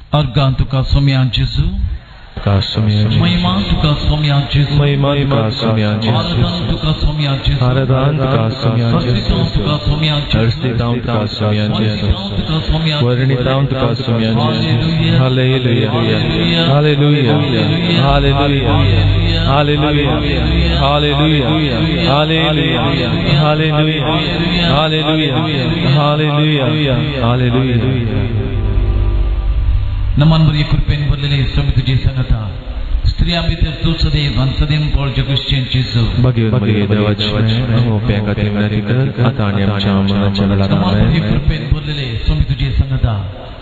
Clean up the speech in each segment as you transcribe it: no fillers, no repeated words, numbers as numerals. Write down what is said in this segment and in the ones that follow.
अर्गां तुका सोम्या जेजू, महिमा तुका सोम्या जेजू, महिमा तुका सोम्या जेजू, आराधन तुका सोम्या जेजू, आराधन तुका सोम्या जेजू, तुका सोम्या जेजू, हर्षितां तुका सोम्या जेजू, तुका सोम्या, वर्णितां तुका सोम्या जेजू। Hallelujah, hallelujah, hallelujah, hallelujah, hallelujah, hallelujah, hallelujah, hallelujah, hallelujah, hallelujah. नमन बरी कृपेन भरलेले स्वामी तुझे सांगता, स्त्रियां भितर तूं सदैव आनी सदैव पळ जगुश्चें जेजू। भगवत मरिये देवाचे आमच्या खातीर विनंती कर, आतां आनी आमच्या मरणाच्या वेळार। नमन बरी आमेन। कृपेन भरलेले स्वामी तुझे सांगता,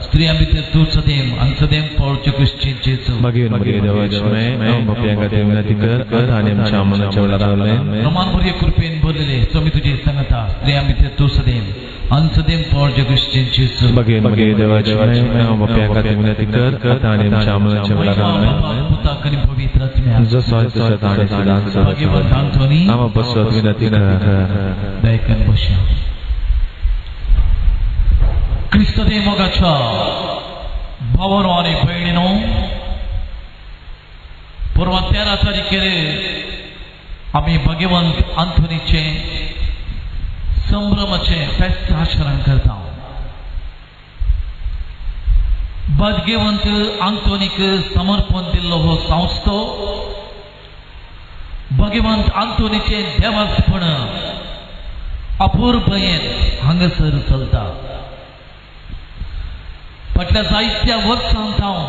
स्त्रियां भितर तूं सदैव आनी सदैव पळ जगुश्चें जेजू। भगवत मरिये देवाचे आमच्या खातीर विनंती कर, आतां आनी आमच्या मरणाच्या वेळार। आमेन। नमन बरी कृपेन भरलेले स्वामी तुझे सांगता, स्त्रियां भितर तूं सदैव आनी सदैव पळ जगुश्चें जेजू। भगवत मरिये देवाचे आमच्या खातीर विनंती कर, आतां आनी आमच्या मरणाच्या वेळार। आमेन। पुताक आनी पवित्र आत्म्याक। जसो तसो आनी सदांच भगवंत आंतोनी आमा बसत विनंती कर। दयकन बसया। क्रिस्त दे मोगाच्या भावानो आनी भयणीनो, पूर्व 13 तारखेर आमी भगवंत आंतोनीचे संभ्रमाचे फेस्त आचरण करता। भाग्यवंत आंतोनीक समर्पण दिल्लो हो संस्थो भगवंत आंतोनीचे देवासपण अपूर्बयेन हांगासर चलता। फाटल्या जायत्या वर्सां सावन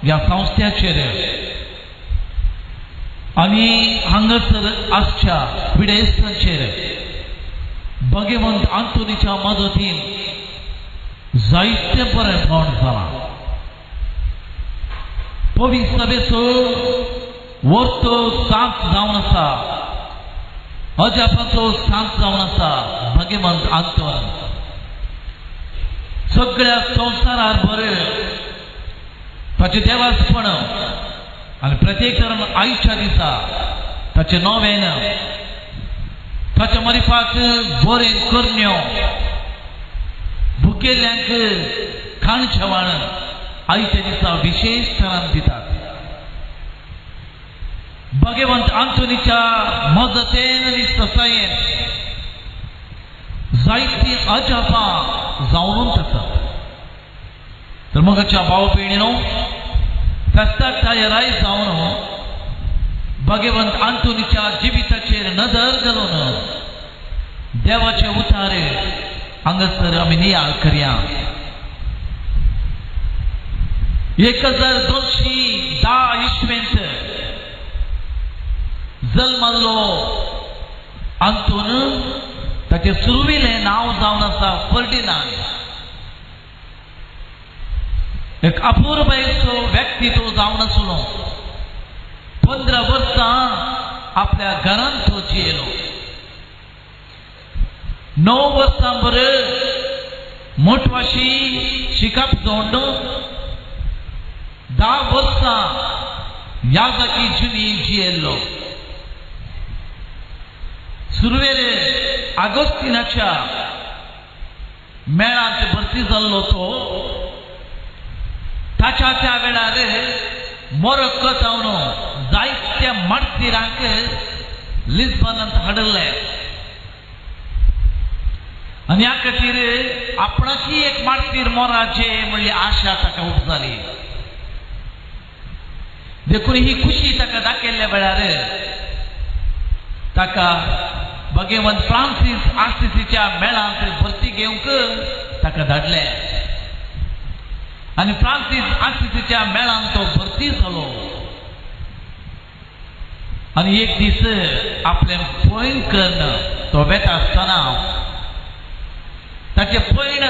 ह्या संस्थ्याचेर आनी हांगासर आसच्या पिडेस्तांचेर भगवंत आंतोनीच्या मदतीन जायते बरें जालां। पवित्र सभेचो वर्तो सांत जावन आसा, अजापाचो सांत जावन आसा भगवंत आंतोन। सगळ्या संवसारार बरें ताचें देवासपण आनी प्रत्येक तरान आयच्या दिसा ताचें नवेन ताच्या मरिपाक बरें करण्यो, भुकेल्ल्यांक खाण जेवण आयच्या दिसा विशेश तरान दितात। भगवंत आंतोनीच्या मजतेन आनी ससायेन जायतीं अजापां जावनूच आसात। तर मगाच्या भाव भयणीनो, फेस्ताक तयाराय जावन भगवंत आंतोनीच्या जिविताचेर नदर घालून देवाचे उतारे हांगासर आमी नियाळ करया। 1210 इसवेंत जल्मल्लो आंतोन, ताचें सुरविलें नांव जावन आसा फर्डिनांद। एक अपुरबायेचो व्यक्ती तो जावन आसलो। 15 वर्सां आपल्या घरांत तो जियेलो। 9 वर्सां बरें मोटवाशी शिकप जोड, 10 वर्सां याजाकी जुनी जियेल्लो। सुरवेले आगोस्तिनाच्या मेळांत भरती जाल्लो तो ताच्या त्या वेळार मोरक्को जावन जायत्या मार्तिरांक लिस्बनांत हाडिल्ले आनी ह्या खातीर आपणाकी एक मार्तीर मोराचे म्हणली आशा ताका उपजाली। देखून ही खुशी ताका दाखयल्ल्या वेळार ताका भगवंत फ्रांसीस आसिसीच्या मेळांत भरती घेवंक ताका धाडले आनी फ्रांसीस आसिसीच्या मेळांत तो भरती जालो। आनी एक दीस आपलें पयण करून तो वेता आसतना ताचें पयण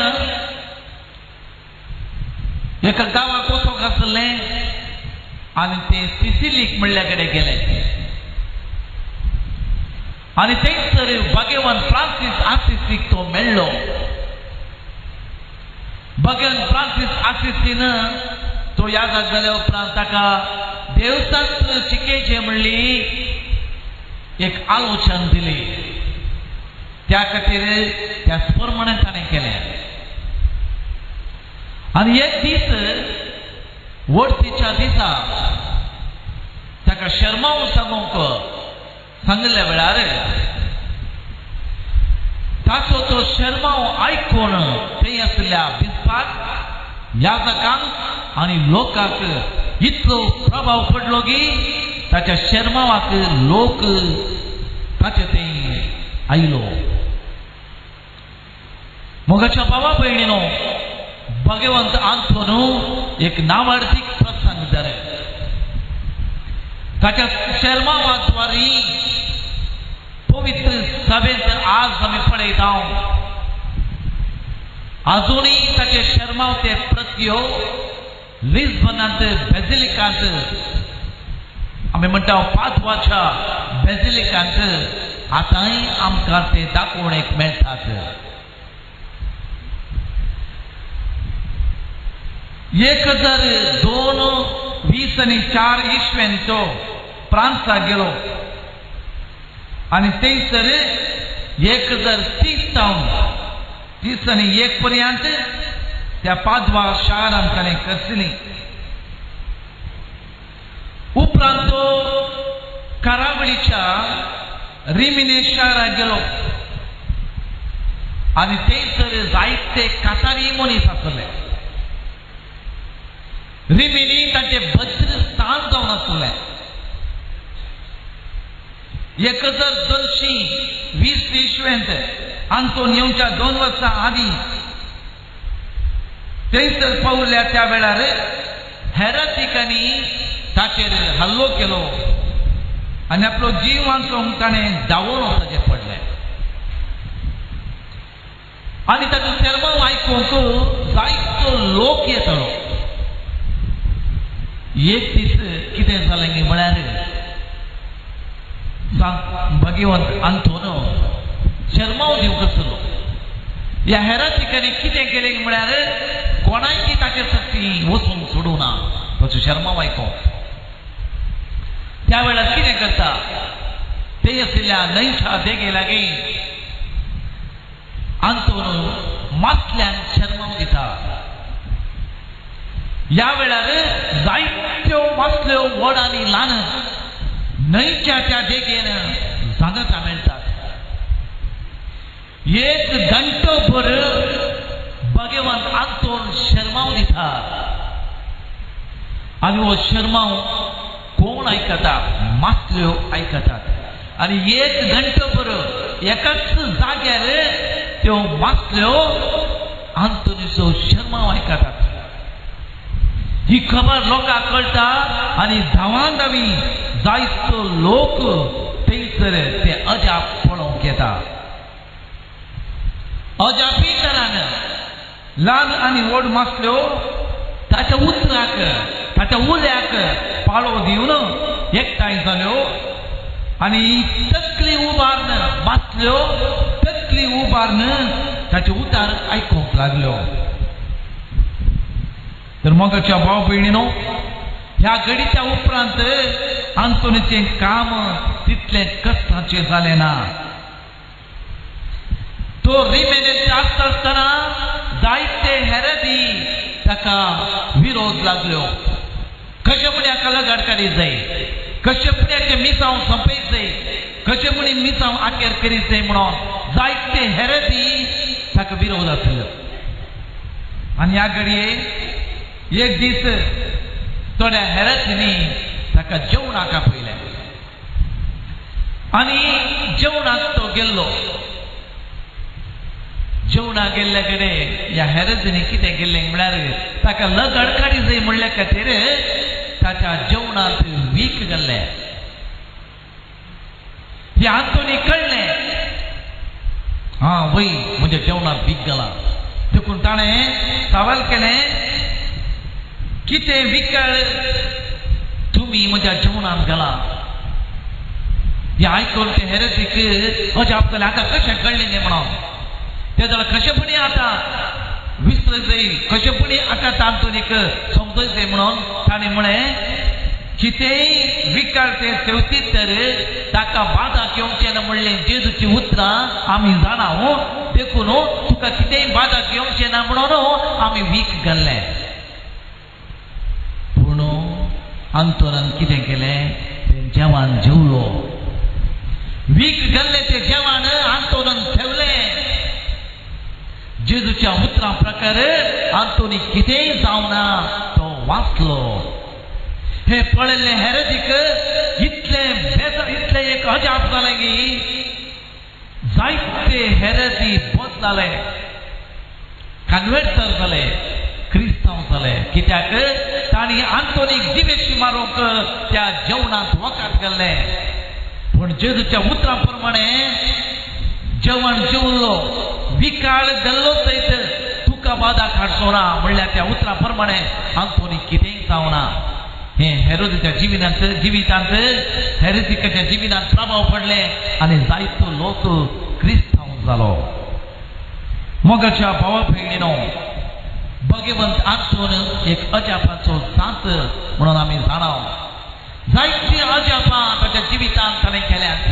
एका गांवाक वचोंक आसलें आनी तें सिसिलीक म्हणल्या कडेन गेलें आनी थंयसर भगवान फ्रांसीस आसिसीक तो मेळ्ळो। भगवान फ्रांसीस आसिसीन तो याद जाल्या उपरांत ताका देवशास्त्र शिकयचें म्हणली एक आलोचन दिली। त्या खातीर त्या प्रमाणे ताणें केलें आनी एक दीस वडतीच्या दिसा ताका शर्माव सांगूंक सांगिल्ल्या वेळार ताचो तो शर्माव आयकून थंय आशिल्ल्या बिस्पाक, याजकांक आनी लोकांक इतलो प्रभाव पडलो की ताच्या शर्मावाक लोक ताचे थंय आयलो. मोगाच्या भावा भयणीनो, भगवंत आंतोनू एक नावार्थीक प्रसंग जाले. ताच्या शर्मावाद्वारी पवित्र सभेंत आज आमी पळयता. आजुनूय ताचे शर्माव ते प्रत्यो लिस्बनांत बेजिलिकांत, आमी म्हणटा पादवाच्या बेजिलिकांत आतांय आमकां ते दाखोवणेक मेळटात. 1002 आनी 4 इस्वेन तो फ्रांसाक गेलो आनी थंयसर 1030 जावन 30 आनी 1 पर्यंत त्या पादवा शारांत ताणें कसली. उपरांत तो करावळीच्या रिमिने शाराक गेलो आनी थंयसर जायते कातारी मनीस आसले. रिमिनी तांचे भद्र स्थान जावन आसलें. 1220 इस्वेंत आंतोन येवच्या 2 वर्सां आदीं थंयसर पावल्या त्या वेळार हेरातिकांनी ताचेर हल्लो केलो आनी आपलो जीव वांचोवंक ताणें धांवून वचचें पडलें. आनी ताचो सेर्मांव आयकूंक जायतो लोक येतालो. एक दीस कितें जालें गी म्हळ्यार भगवंत आंतोन शर्माव दिवंक आसलो. ह्या हेरा ठिकाणी कितें केलें म्हळ्यार कोणायकी ताचे सक्ती वचूंक सोडूं ना ताचो शर्माव आयको. त्या वेळार कितें करता, ते आशिल्ल्या न्हंयच्या देगे लागीं आंतोन मातल्यान शर्माव दिता. ह्या वेळार जायत्यो मासल्यो व्हड आनी ल्हान न्हंयच्या त्या देगेन सांगाता मेळटात. एक घंटो भर भगवंत आंतोन शर्माव दिता आनी हो शर्माव कोण आयकता, मासल्यो आयकतात. आनी एक घंटो भर एकाच जाग्यार त्यो मासल्यो आंतोनीचो शर्माव आयकतात. ही खबर लोकांक कळटा आनी धांवान धांवी जायतो लोक थंयसर ते अजाप पळोवंक येता. अजापी तरान ल्हान आनी व्हड मासल्यो ताच्या उतराक, ताच्या उल्याक पाळो दिवन एकठांय जाल्यो आनी तकली उबारून मासल्यो तकली उबारून ताचे उतार आयकूंक लागल्यो. तर मोगाच्या भाव भयणीनो, ह्या घडीच्या उपरांत आंतोनीचें काम तितलें कश्टाचें जालें ना. तो रिमेनेंत आसता आसतना जायते हेरदी ताका विरोध लागल्यो. कशें म्हणी हाका लगाड काडीत जाय, कशें म्हणी हाचें मिसांव सोंपयत जाय, कशें म्हणी मिसांव आकेर करीत जाय म्हणून जायते हेरदी ताका विरोध आसलो. आनी ह्या घडये एक दीस थोड्या हेरतींनी ताका जेवणाक आपयलें आनी जेवणाक तो गेल्लो. जेवणाक गेल्ल्या कडेन ह्या हेरतींनी कितें केल्लें म्हळ्यार ताका लगड काडी जाय म्हणल्या खातीर ताच्या जेवणांत वीख घाल्लें. हे आंतोनी कळ्ळें, हां वय म्हज्या जेवणांत वीख घालां. देखून ताणें सवाल केलें, कितें विकळ तुमी म्हज्या जेवणांत घाला. हें आयकून ते हेरतीक अजाप जालें, आतां कशें कळ्ळें न्ही म्हणून. ते जाल्यार कशेंपणी आतां विसर जाय, कशेंपणी आतां तांतूनीक समजय जाय म्हणून ताणें म्हळें, कितेंय विकळ तें सेवतीत तर ताका बादा घेवचें ना म्हणलें जेजूची उतरां आमी जाणा, देखून तुका कितेंय बादा घेवचें ना म्हणून आमी वीख घाल्लें. आंतोनान कितें केलें? तें जेवण जेवलो. वीख घाल्लें तें जेवण आंतोनान ठेवलें. जेजूच्या उतरां प्रकार आंतोनी कितेंय जावना, तो वाचलो. हे पळयल्लें हेरदीक इतलें बेजार, इतलें एक अजाप जालें की जायते हेरदी बदलाले, कन्वर्टर जाले, क्रिस्तांव जाले. कित्याक तांणी आंतोनीक जिवेशी मारूंक त्या जेवणांत वखद घाल्लें. पूण जेजूच्या उतरां प्रमाणे जेवण जेवलो, विकाळ घाल्लो सयत तुका बादा काडचो ना म्हणल्यार त्या उतरां प्रमाणे आंतोनीक कितेंय जावना. हे हेरोदीच्या जिवितांत हेरोदिकाच्या जिवितांत प्रभाव पडले आनी जायतो लोक क्रिस्तांव जालो. मोगाच्या भावा भयणीनो, भगवंत आंतोन एक अजापाचो जात म्हणून आमी जाणाव. जायतीं अजापां ताच्या जिवितांत ताणें केल्यांत.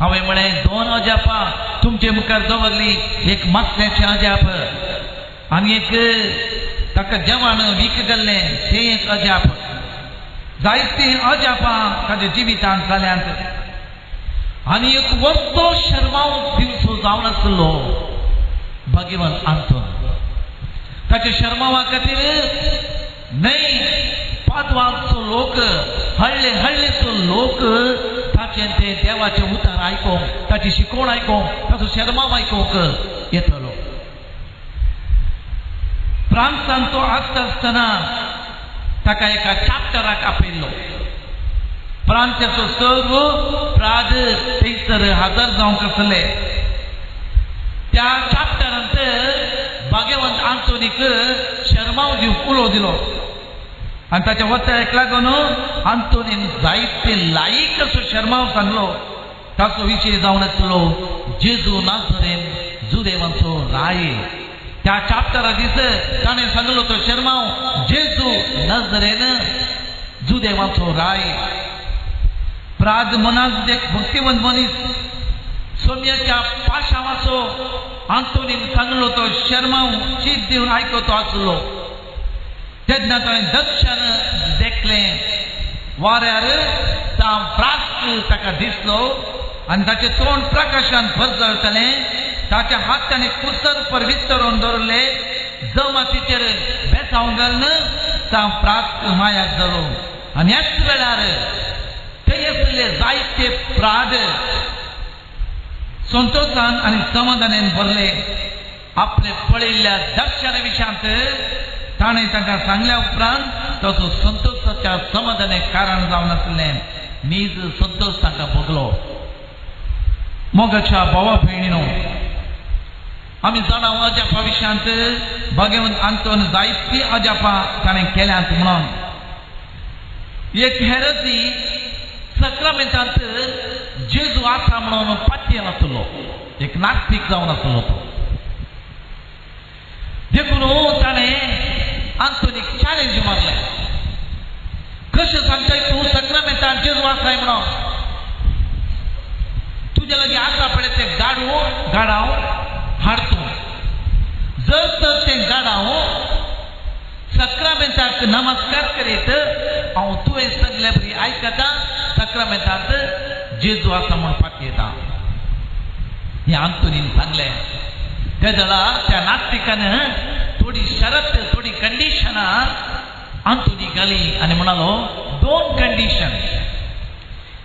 हांवें म्हळें दोन अजापां तुमचे मुखार दवरली, एक मासल्याचें अजाप आनी एक ताका जेवण वीख घाल्लें तें एक अजाप. जायतीं अजापां ताच्या जिवितांत जाल्यांत. आनी एक वस्तो शर्माव दिवचो जावन आसलो भगवंत आंतोन. ताच्या शर्मावा खातीर न्हय पादवांचो लोक, हळ्ळे हळ्ळेचो लोक ताचें ते देवाचें उतार आयकोंक, ताची शिकवण आयकोंक, ताचो शर्माव आयकोंक येतलो. फ्रांसान तो आसता आसतना ताका एका चाप्टराक आपयल्लो. फ्रांसाचो सर्व प्राद थंयसर हजर जावंक आसले. त्या चाप्टरांत भाग्यवंत आंतोनीक शर्माव दिवंक उलो दिलो आनी ताच्या वत्याक लागून आंतोनीन जायते लायक असो शर्माव सांगलो. ताचो विशय जावन आसलो जेजू नाजरेन जुदेवांचो राय. त्या चाप्टरा दीस ताणें सांगलो तो शर्माव जेजू नजरेन जुदेवांचो राय. प्राद मनांत एक भक्तिवंत मनीस सोम्याच्या पाशावाचो आंतोनीन सांगलो तो शर्माव चीत दिवन आयकतो आसलो. तेन्ना ताणें दक्षण देखलें, वाऱ्यार फ्रास्क ताका दिसलो आनी ताचें तोंड प्रकाशान परजळटलें. ताच्या हात ताणें कुसर पर विस्तरून दवरले, जमातीचेर बेसांव घालून तां फ्रास्क मायाक जालो. आनी ह्याच वेळार थंय आशिल्ले जायते प्राद संतोशान आनी समाधानान भरले. आपले पळयल्ल्या दर्शना विशयांत ताणें तांकां सांगल्या उपरांत ताचो संतोशाच्या समाधानाक कारण जावन आसलें. नीज संतोश तांकां भोगलो. मोगाच्या भावा भयणीनो, आमी जाणा अजापा विशयांत भगवंत आंतोन जायतीं अजापां ताणें केल्यांत म्हणून. एक हेरदी सक्रामेंतांत जेजू आसा म्हणून पातयेन आसलो, एक नास्तीक जावन आसलो तो. देखून ताणें आंतोनीक चॅलेंज मारलें, कशें सांगताय तूं सक्रामेंतांत जेजू आसाय म्हणून? तुजे लागीं आसा पळय तें गाडू गाडाव हाड तूं. जर तर तें गाडाव सक्रामेंताक नमस्कार करीत हांव तुवें सगळे बरी आयकता, सक्रामेंतांत जेजू आसा म्हूण पातयेता. हें आंतोनीन सांगलें. तेदळा त्या नास्तिकान थोडी शरत, थोडी कंडिशनां आंतोनी घाली आनी म्हणालो दोन कंडिशन.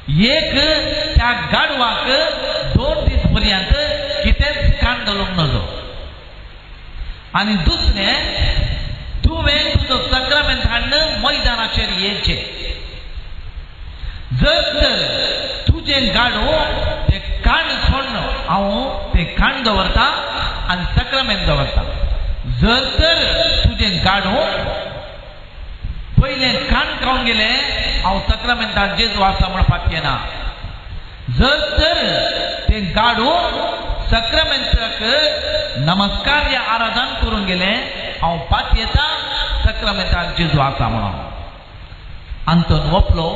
एक, त्या गाडवाक 2 दीस पर्यंत कितेंच कान घालूंक नजो. आनी दुसरें, तुवें तुजो सक्रामेंत हाडून मैदानाचेर येवचें. जर तर तुजें गाडो तें कान सोडून हांव तें कान दवरता आनी सक्रामेंत दवरता. जर तर तुजें गाडो पयलें कान खावन गेलें हांव सक्रामेंतान जेजू आसा म्हणपाक येना. जर तर तें गाडो सक्रामेंताक नमस्कार या आराधन करून गेलें हांव पातयेता सक्रामेंतान जेजू आसा म्हणून. आंतोन वपलो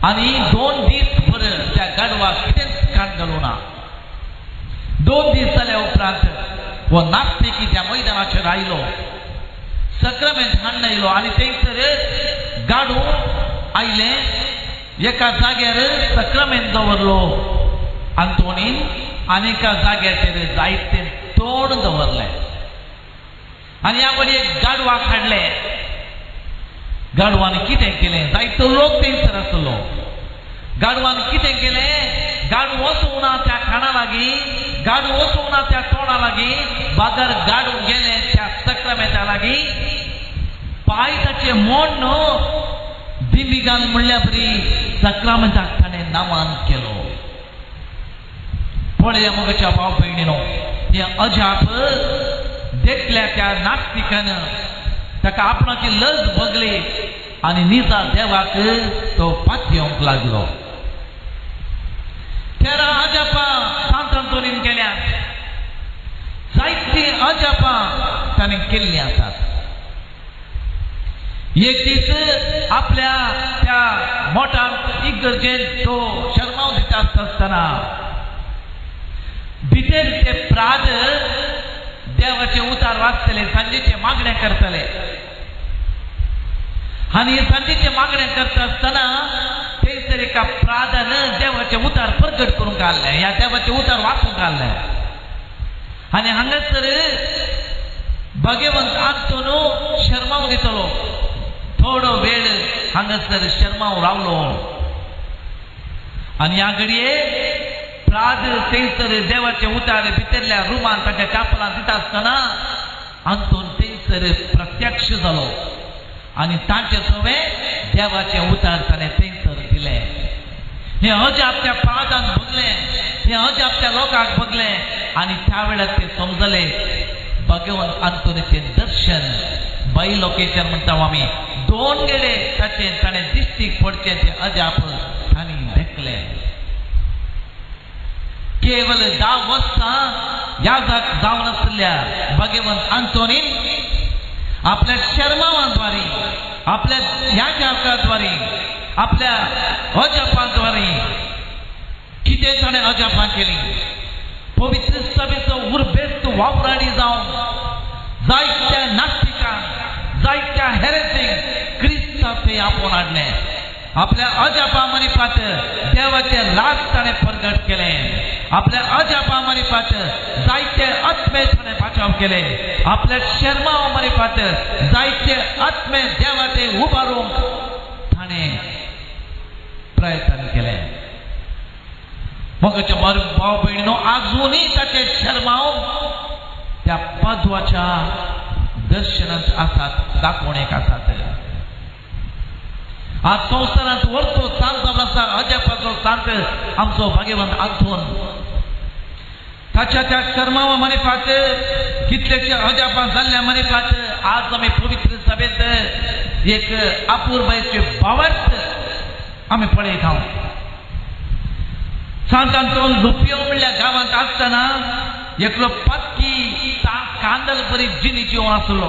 आनी 2 दीस भर त्या गाडवाक कितेंच कान घालूं ना. 2 दीस जाल्या उपरांत हो नास्तिकी त्या मैदानाचेर आयलो, सक्रामेंत हाडून आयलो आनी थंयसर गाडू आयलें एका जाग्यार सक्रामेंत दवरलो आंतोनीन आनी एका जाग्याचेर जायते तोंड दवरलें आनी ह्या वरी एक गाडवाक हाडलें. गाडवान कितें केलें? जायतो लोक थंयसर आसलो. गाडवान कितें केलें? गाडू वचूंक ना त्या खाणा लागीं, गाडू वचूंक ना त्या तोंडा लागीं, बागर गाडू गेलें त्या सक्रामेंता लागीं. पांय ताचे मोड न्हू दिमिगान म्हणल्या बरी सक्रामेंताक ताणें नामान केलो. पळया मोगाच्या भाव भयणीनो, हें अजाप देखल्या त्या नास्तिकान ताका आपणाची लज भोगली आनी निजा देवाक तो पातयेवंक लागलो. 13 अजापां सांत आंतोनीन केल्या. जायतीं अजापां ताणें केल्लीं आसात. एक दीस आपल्या त्या मोठांत इगर्जेंत तो शर्माव दिता आसतना भितर ते प्राद देवाचे उतार वाचतले, सांजेचे मागणें करतले. आनी सांजेचे मागणें करता आसतना थंयसर एका प्रादान देवाचे उतार प्रगट करूंक घाल्लें, ह्या देवाचे उतार वाचूंक घाल्लें. आनी हांगासर भगवंत आंतोन शर्माव दितलो. थोडो वेळ हांगासर शर्माव रावलो आनी ह्या घडये प्राद थंयसर देवाचे उतार भितरल्या रुमान ताच्या चापलान दिता आसतना आंतोन थंयसर प्रत्यक्ष जालो आनी तांचे सवे देवाचे उतार ताणें थंयसर दिलें. हें अजाप त्या प्रादान भोगलें, हें अजाप त्या लोकांक भोगलें आनी त्या वेळार ते समजले भगवंत आंतोनीचें दर्शन बायलोकेशन म्हणटा आमी. 2 गेडे ताचें ताणें दिश्टीक पडचें तें अजाप तांणी देखलें. केवल 10 वर्सां याजाक जावन आशिल्ल्या भगवंत आंतोनीन आपल्या शर्मावाद्वारे, आपल्या याजाकाद्वारे, आपल्या अजापांद्वारे कितें ताणें अजापां केलीं. पवित्र सभेचो उर्बेस्त वावराडी जावन जायत्या नास्तिकांक, जायत्या हेरेसींक क्रिस्ताक ते आपोवन हाडलें. आपल्या अजापा मारिफात देवाचे राज ताणें प्रगट केलें. आपल्या अजापा मारिफात जायते आत्मे ताणें बचाव केले. आपल्या शर्मावा मारिफात जायते आत्मे देवाचे उबारूंक ताणें प्रयत्न केलें. मोगाच्या भाव भयणीनो, आजुनूय ताचे शर्माव त्या पदवाच्या दर्शनांत आसात, दाखोवणेक आसात. आज संवसारांत व्हडलो सांत जावन आसा अजापाचो सांत आमचो भाग्यवंत आंतोन. ताच्या त्या शर्मावा मारिफात कितलेशे अजापां जाल्ल्या मारिफात आज आमी पवित्र सभेंत एक अपुरबायेचे भावार्थ आमी पळयता. सांत आंतोन लुपयो म्हणल्या गांवांत आसतना एकलो पातकी कांदल बरी जिणी जिवन आसलो.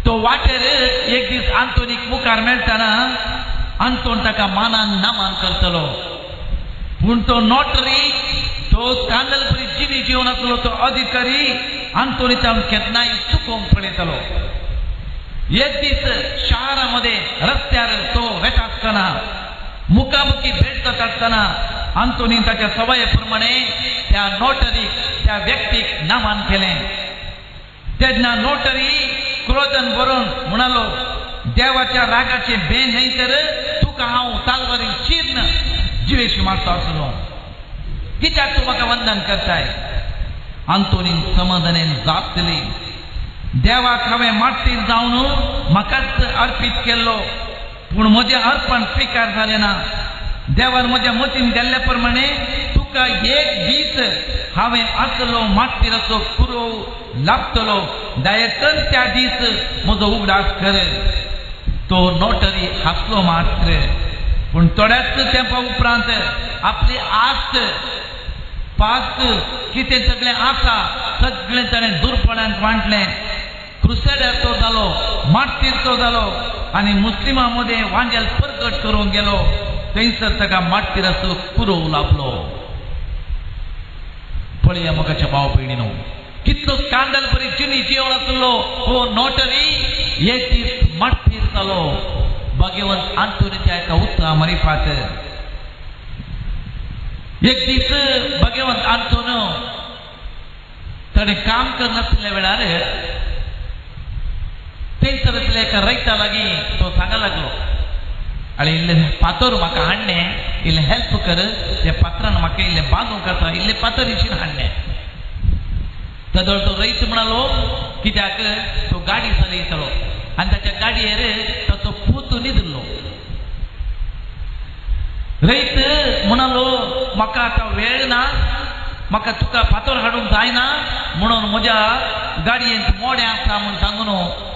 तो वाटेर एक दीस आंतोनीक मुखार मेळटना आंतोन ताका मानान नामान करतलो. पूण तो नोटरी, तो कांदल बरी जिणी जिवन आसलो तो अधिकारी आंतोनीच्या केन्नाय चुकोवंक पळयतलो. एक दीस शारामध्ये रस्त्यार तो वेता आसतना मुखामुखी भेट जाता आसतना आंतोनीन ताच्या सवये प्रमाणे त्या नोटरीक, त्या व्यक्तीक नामान केलें. तेन्ना नोटरी क्रोधन भरून म्हणालो, देवाच्या रागाचे बेन न्हय तर तुका हांव तालवारी चिर्ण जिवेशी मारता आसलो, कित्याक तूं म्हाका वंदन करताय? आंतोनीन समाधानेन जाप दिली, देवाक हांवें मार्टीर जावन म्हाकाच अर्पीत केल्लो, पूण म्हजें अर्पण स्विकार जालें ना. देवान म्हज्या मतीन गेल्ल्या प्रमाणे तुका एक दीस हांवें आसलो मार्टीराचो कुरोव लाभतलो, दायकन त्या दीस म्हजो उगडास कर. तो नोटरी हांसलो मात्र, पूण थोड्याच तेंपा उपरांत आपली आस्त पास्त कितें सगळें आसा सगळें ताणें दुर्पणांत वांटलें. क्रुसेडर तो जालो, मार्टीर तो जालो आनी मुस्लिमां मदें वांजेल परगट करूंक गेलो. थंयसर ताका मार्टीराचो कुरोव लाभलो. पळया मोगाच्या भाव भयणीनो, कितलो स्कांदल बरी जिणी जिवन आसलो हो नोटरी एक दीस मार्टीर जालो. जालो भगवंत आंतोनीच्या एका उतरा मारिफात. एक दीस भगवंत आंतोन ताणें काम करनासल्या वेळार थंयसर एका रयता लागीं तो सांगा लागलो, आनी इल्लें फातर म्हाका हाडलें, इल्लें हेल्प कर, त्या पात्रान म्हाका इल्लें बांदूंक आसा, इल्लें फातर इशीन हाडलें. तेदोळ तो रयत म्हणालो, कित्याक तो गाडी चलयतलो आनी ताच्या गाडयेर ताचो पूत न्हिदिल्लो. रयत म्हणालो, म्हाका आतां वेळ ना, म्हाका तुका फातर हाडूंक जायना, म्हणून म्हज्या गाडयेंत मोडें आसा म्हूण सांगून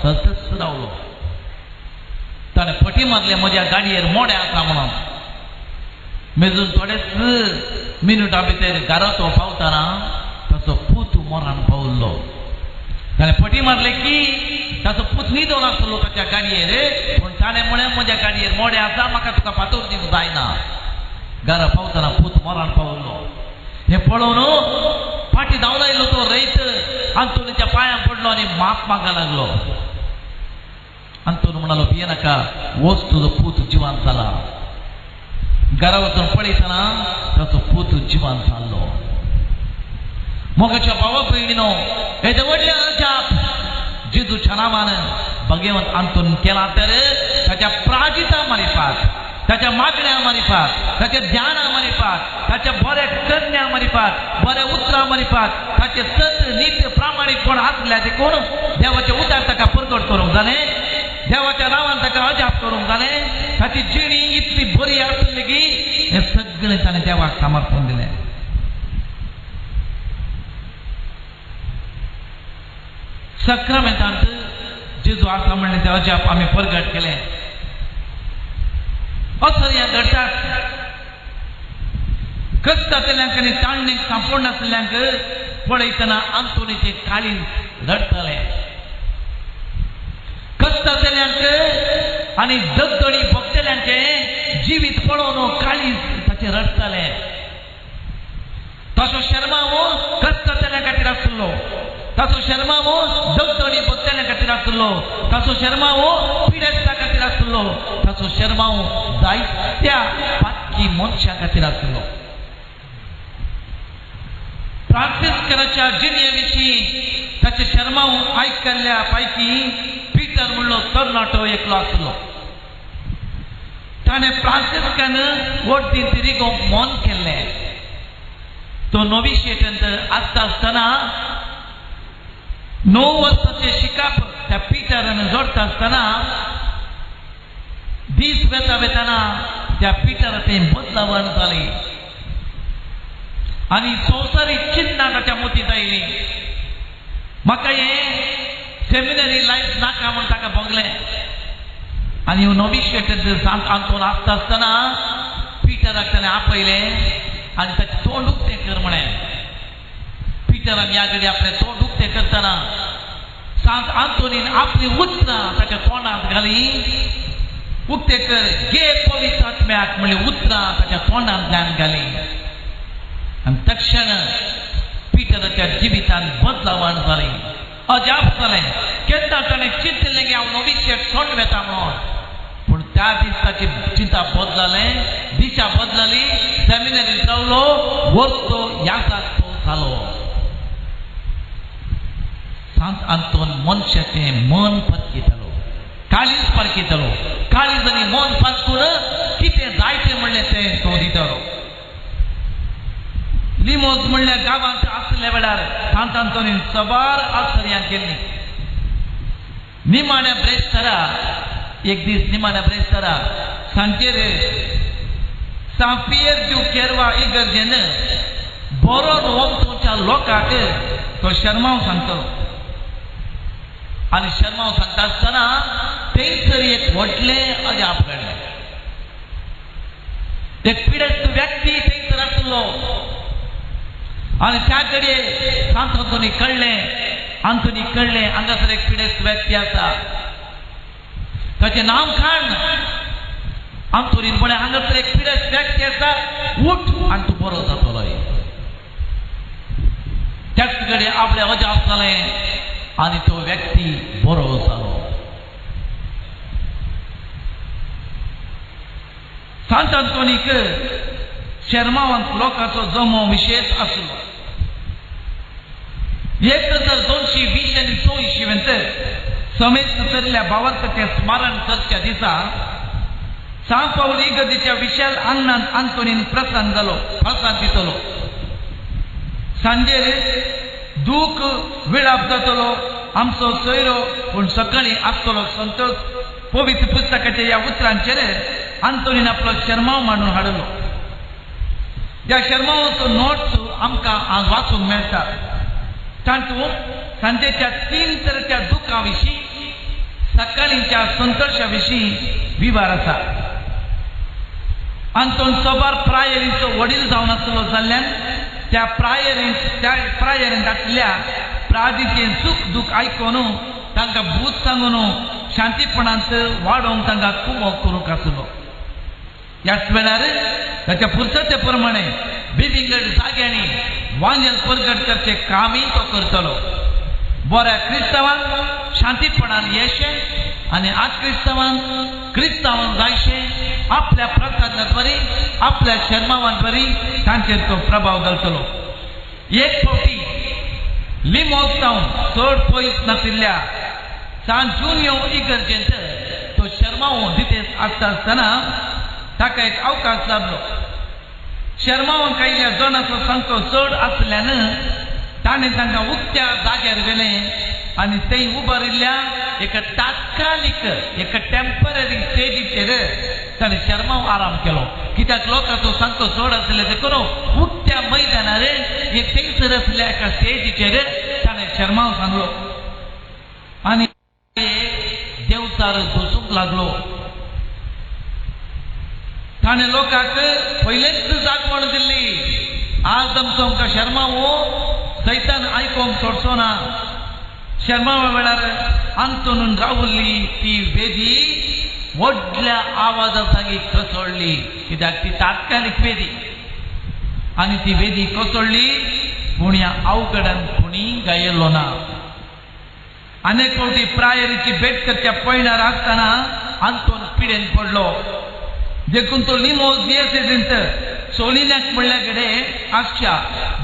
तसोच रावलो. ताणें फटी मारलें, म्हज्या गाडयेर मोडें आसा म्हणून. मेजून थोडेच मिनुटां भितर घरा तो पावतना ताचो पूत मरण पावल्लो. ताणें फटी मारलें की ताचो पूत न्हिदोन आसलो ताच्या गाडयेर, पूण ताणें म्हळें म्हज्या गाडयेर मोडें आसा, म्हाका तुका फातर दिवंक जायना. घरा पावतना पूत मरण पावल्लो. हें पळोवन फाटी धांवन आयलो तो रयत आंतोनीच्या पांयां पडलो आनी माफ मागपाक लागलो. आंतोन म्हणालो, भियेनाका, वच, तुजो पूत जिवान जाला. घरा वचून पळयतना ताचो पूत जिवान जाल्लो. मोगाच्या भावा भयणीनो, हेजें व्हडलें अजाप जेजूच्या नांवान भगवंत आंतोन केला तर ताच्या प्राजिता मारिफात, ताच्या मागण्या मारिफात, ताच्या ध्याना मारिफात, ताच्या बऱ्या करण्या मारिफात, बऱ्या उतरां मारिफात, ताचे सत नीत प्रामाणीकपण आसल्या देखून देवाचें उतार ताका परगट करूंक जालें, देवाच्या नांवान ताका अजाप करूंक जालें. ताची जिणी इतली बरी आसली की हें सगळें ताणें देवाक समर्पण दिलें. सक्रामेंतांत जेजू आसा म्हणलें तें अजाप आमी परगट केलें. असर्या घडटात, कश्टांतल्यांक आनी ताणणेक सांपडनासल्यांक पळयतना आंतोनीचें काळीज रडटलें. कश्टांतल्यांक आनी दगदडी भोगतल्यांचें जिवीत पळोवन काळीज ताचें रडटलें. तसो शर्मावो कश्टांतल्या खातीर आसलो, ताचो शर्मावो दगदडी भोगतल्या खातीर आसलो, ताचो शर्मावो पिडेस्ता खातीर आसलो, ताचो शर्मावो जायत्या पातकी मनशां खातीर आसलो. फ्रांसिस्कराच्या जिणे विशीं ताचे शर्माव आयकल्ल्या पैकी पीटर म्हणलो तरणाटो एकलो आसलो. ताणें फ्रांसिस्कान वडदींत रिगोवंक मन केल्लें. तो नोविशिएटांत आसता आसतना 9 वर्सांचें शिकप त्या पिटरान जोडटा आसतना दीस वेता वेतना त्या पिटराचें बदलावण जालें आनी संवसारीक चिंतना ताच्या मतींत आयली. म्हाका हें सेमिनरी लायफ नाका म्हूण ताका भोगलें. आनी नोविशिएटांत सांत आंतोन आसता आसतना पिटराक ताणें आपयलें आनी ताचें तोंड उक्तें कर म्हळें. पिटरान ह्या घडी आपलें तोंड उक्तें करतना सांत आंतोनीन आपली उतरां ताच्या तोंडांत घाली. उक्तें कर गे पवित्र आत्म्याक म्हणली उतरां ताच्या तोंडांतल्यान घाली आनी तक्षण पिटराच्या जिवितांत बदलावण जालें. अजाप जालें. केन्ना ताणें चिंतिल्लें की हांव नोविशिएट सोडून वेता म्हणून, पूण त्या दीस ताची चिंता बदललें, दिशा बदलली. सेमिनरींत रावलो, वर्सो याजाक तो जालो. सांत आंतोन मनशाचें मन परकितालो, काळीज परकितालो. काळीज आनी मन पारकून कितें जाय तें म्हणलें तें तो दितालो. लिमोज म्हणल्या गांवांत आसल्या वेळार सांत आंतोनीन सबार आश्चर्यां केल्लीं. निमाण्या ब्रेस्तारा एक दीस निमाण्या ब्रेस्तारा सांजेर सांपियर ज्यू केरवा इगर्जेन बरो वमतोच्या लोकांक तो शर्माव सांगतलो. आनी शर्माव सांगता आसतना थंयसर एक व्हडलें अजाप घडलें. एक पिडेस्त व्यक्ती थंयसर आसलो आनी त्या कडे सांत आंतोनी कळ्ळें, आंतोनी कळ्ळें हांगासर एक पिडेस्त व्यक्ती आसा, ताचें नांव खाण. आंतोनीन म्हळें हांगासर एक पिडेस्त व्यक्ती आसा, उठ आनी तूं बरो जातलो. त्याच कडे आपलें अजाप जालें आनी तो व्यक्ती बरो जालो. सांत आंतोनीक शेर्मांवांत लोकांचो जमो विशेश आसलो. 1220 आनी 24 समेत चल्ल्या भावार्थाचें स्मरण करच्या दिसा सांव पावल इगर्जेच्या विशाल आंगणांत आंतोनीन प्रसाद जालो, प्रसाद दितलो. सांजेर दूख विळाप जातलो आमचो सोयरो, पूण सकाळीं आसतलो संतोष. पवित्र पुस्तकाच्या ह्या उतरांचेर आंतोनीन आपलो शर्माव मांडून हाडलो. ह्या शर्मावाचो नोट्स आमकां आज वाचूंक मेळटा. तातूंत सांजेच्या 3 तरेच्या दुखां विशीं, सकाळींच्या संतोषा विशीं विवार आसा. आंतोन सोबार प्रायरींचो वडील जावन आसलो जाल्ल्यान त्या प्रायरींत आसल्या प्रादीचें सुख दूख आयकून तांकां भूत सांगून शांतीपणांत वाडोवंक तांकां कुमोक करूंक आसलो. ह्याच वेळार ताच्या पुरसते प्रमाणे विविंगड जाग्यांनी वांजेल परगट करचें कामय तो करतलो. बऱ्या क्रिस्तांवांक शांतीपणान येशें आनी आक्रिस्तांवांक क्रिस्तांवांक जायशें आपल्या प्रसादाद्वारे आपल्या शर्मावांद्वारे तांचेर तो प्रभाव घालतलो. एक फावटी लिमोस जावन चड पयस नाशिल्ल्या सान जुनियो इगर्जेंत तो शर्माव दितेस आसता आसतना ताका एक अवकाश लाबलो. शर्मावांक आयिल्ल्या जणाचो संको चड आसल्यान ताणें तांकां उक्त्या जाग्यार व्हेलें आनी थंय उबारिल्ल्या एका तात्कालीक एका टेम्पररी स्टेजीचेर ताणें शर्माव आराम केलो. कित्याक लोकांचो संको चड आसले देखून उक्त्या मैदानार हे थंयसर आसल्या एका स्टेजीचेर ताणें शर्माव सांगलो आनी देवचार घुसूंक लागलो. ताणें लोकांक पयलेंच जागवण दिल्ली, आज आमचो आमकां शर्माव सैतान आयकोंक सोडचो ना. शर्मावा वेळार आंतोनून रावल्ली ती वेदी व्हडल्या आवाजा सांगी कोसळ्ळी. कित्याक ती तात्कालीक वेदी आनी ती वेदी कोसळ्ळी पूण ह्या अवघडान कोणी गायलो ना. अनेक फावटी प्रायरीची भेट करच्या पयणार आसतना आंतोन पिडेन पडलो. देखून तो लिमोस दियेसेजींत सोलिन्याक म्हणल्या कडेन आसच्या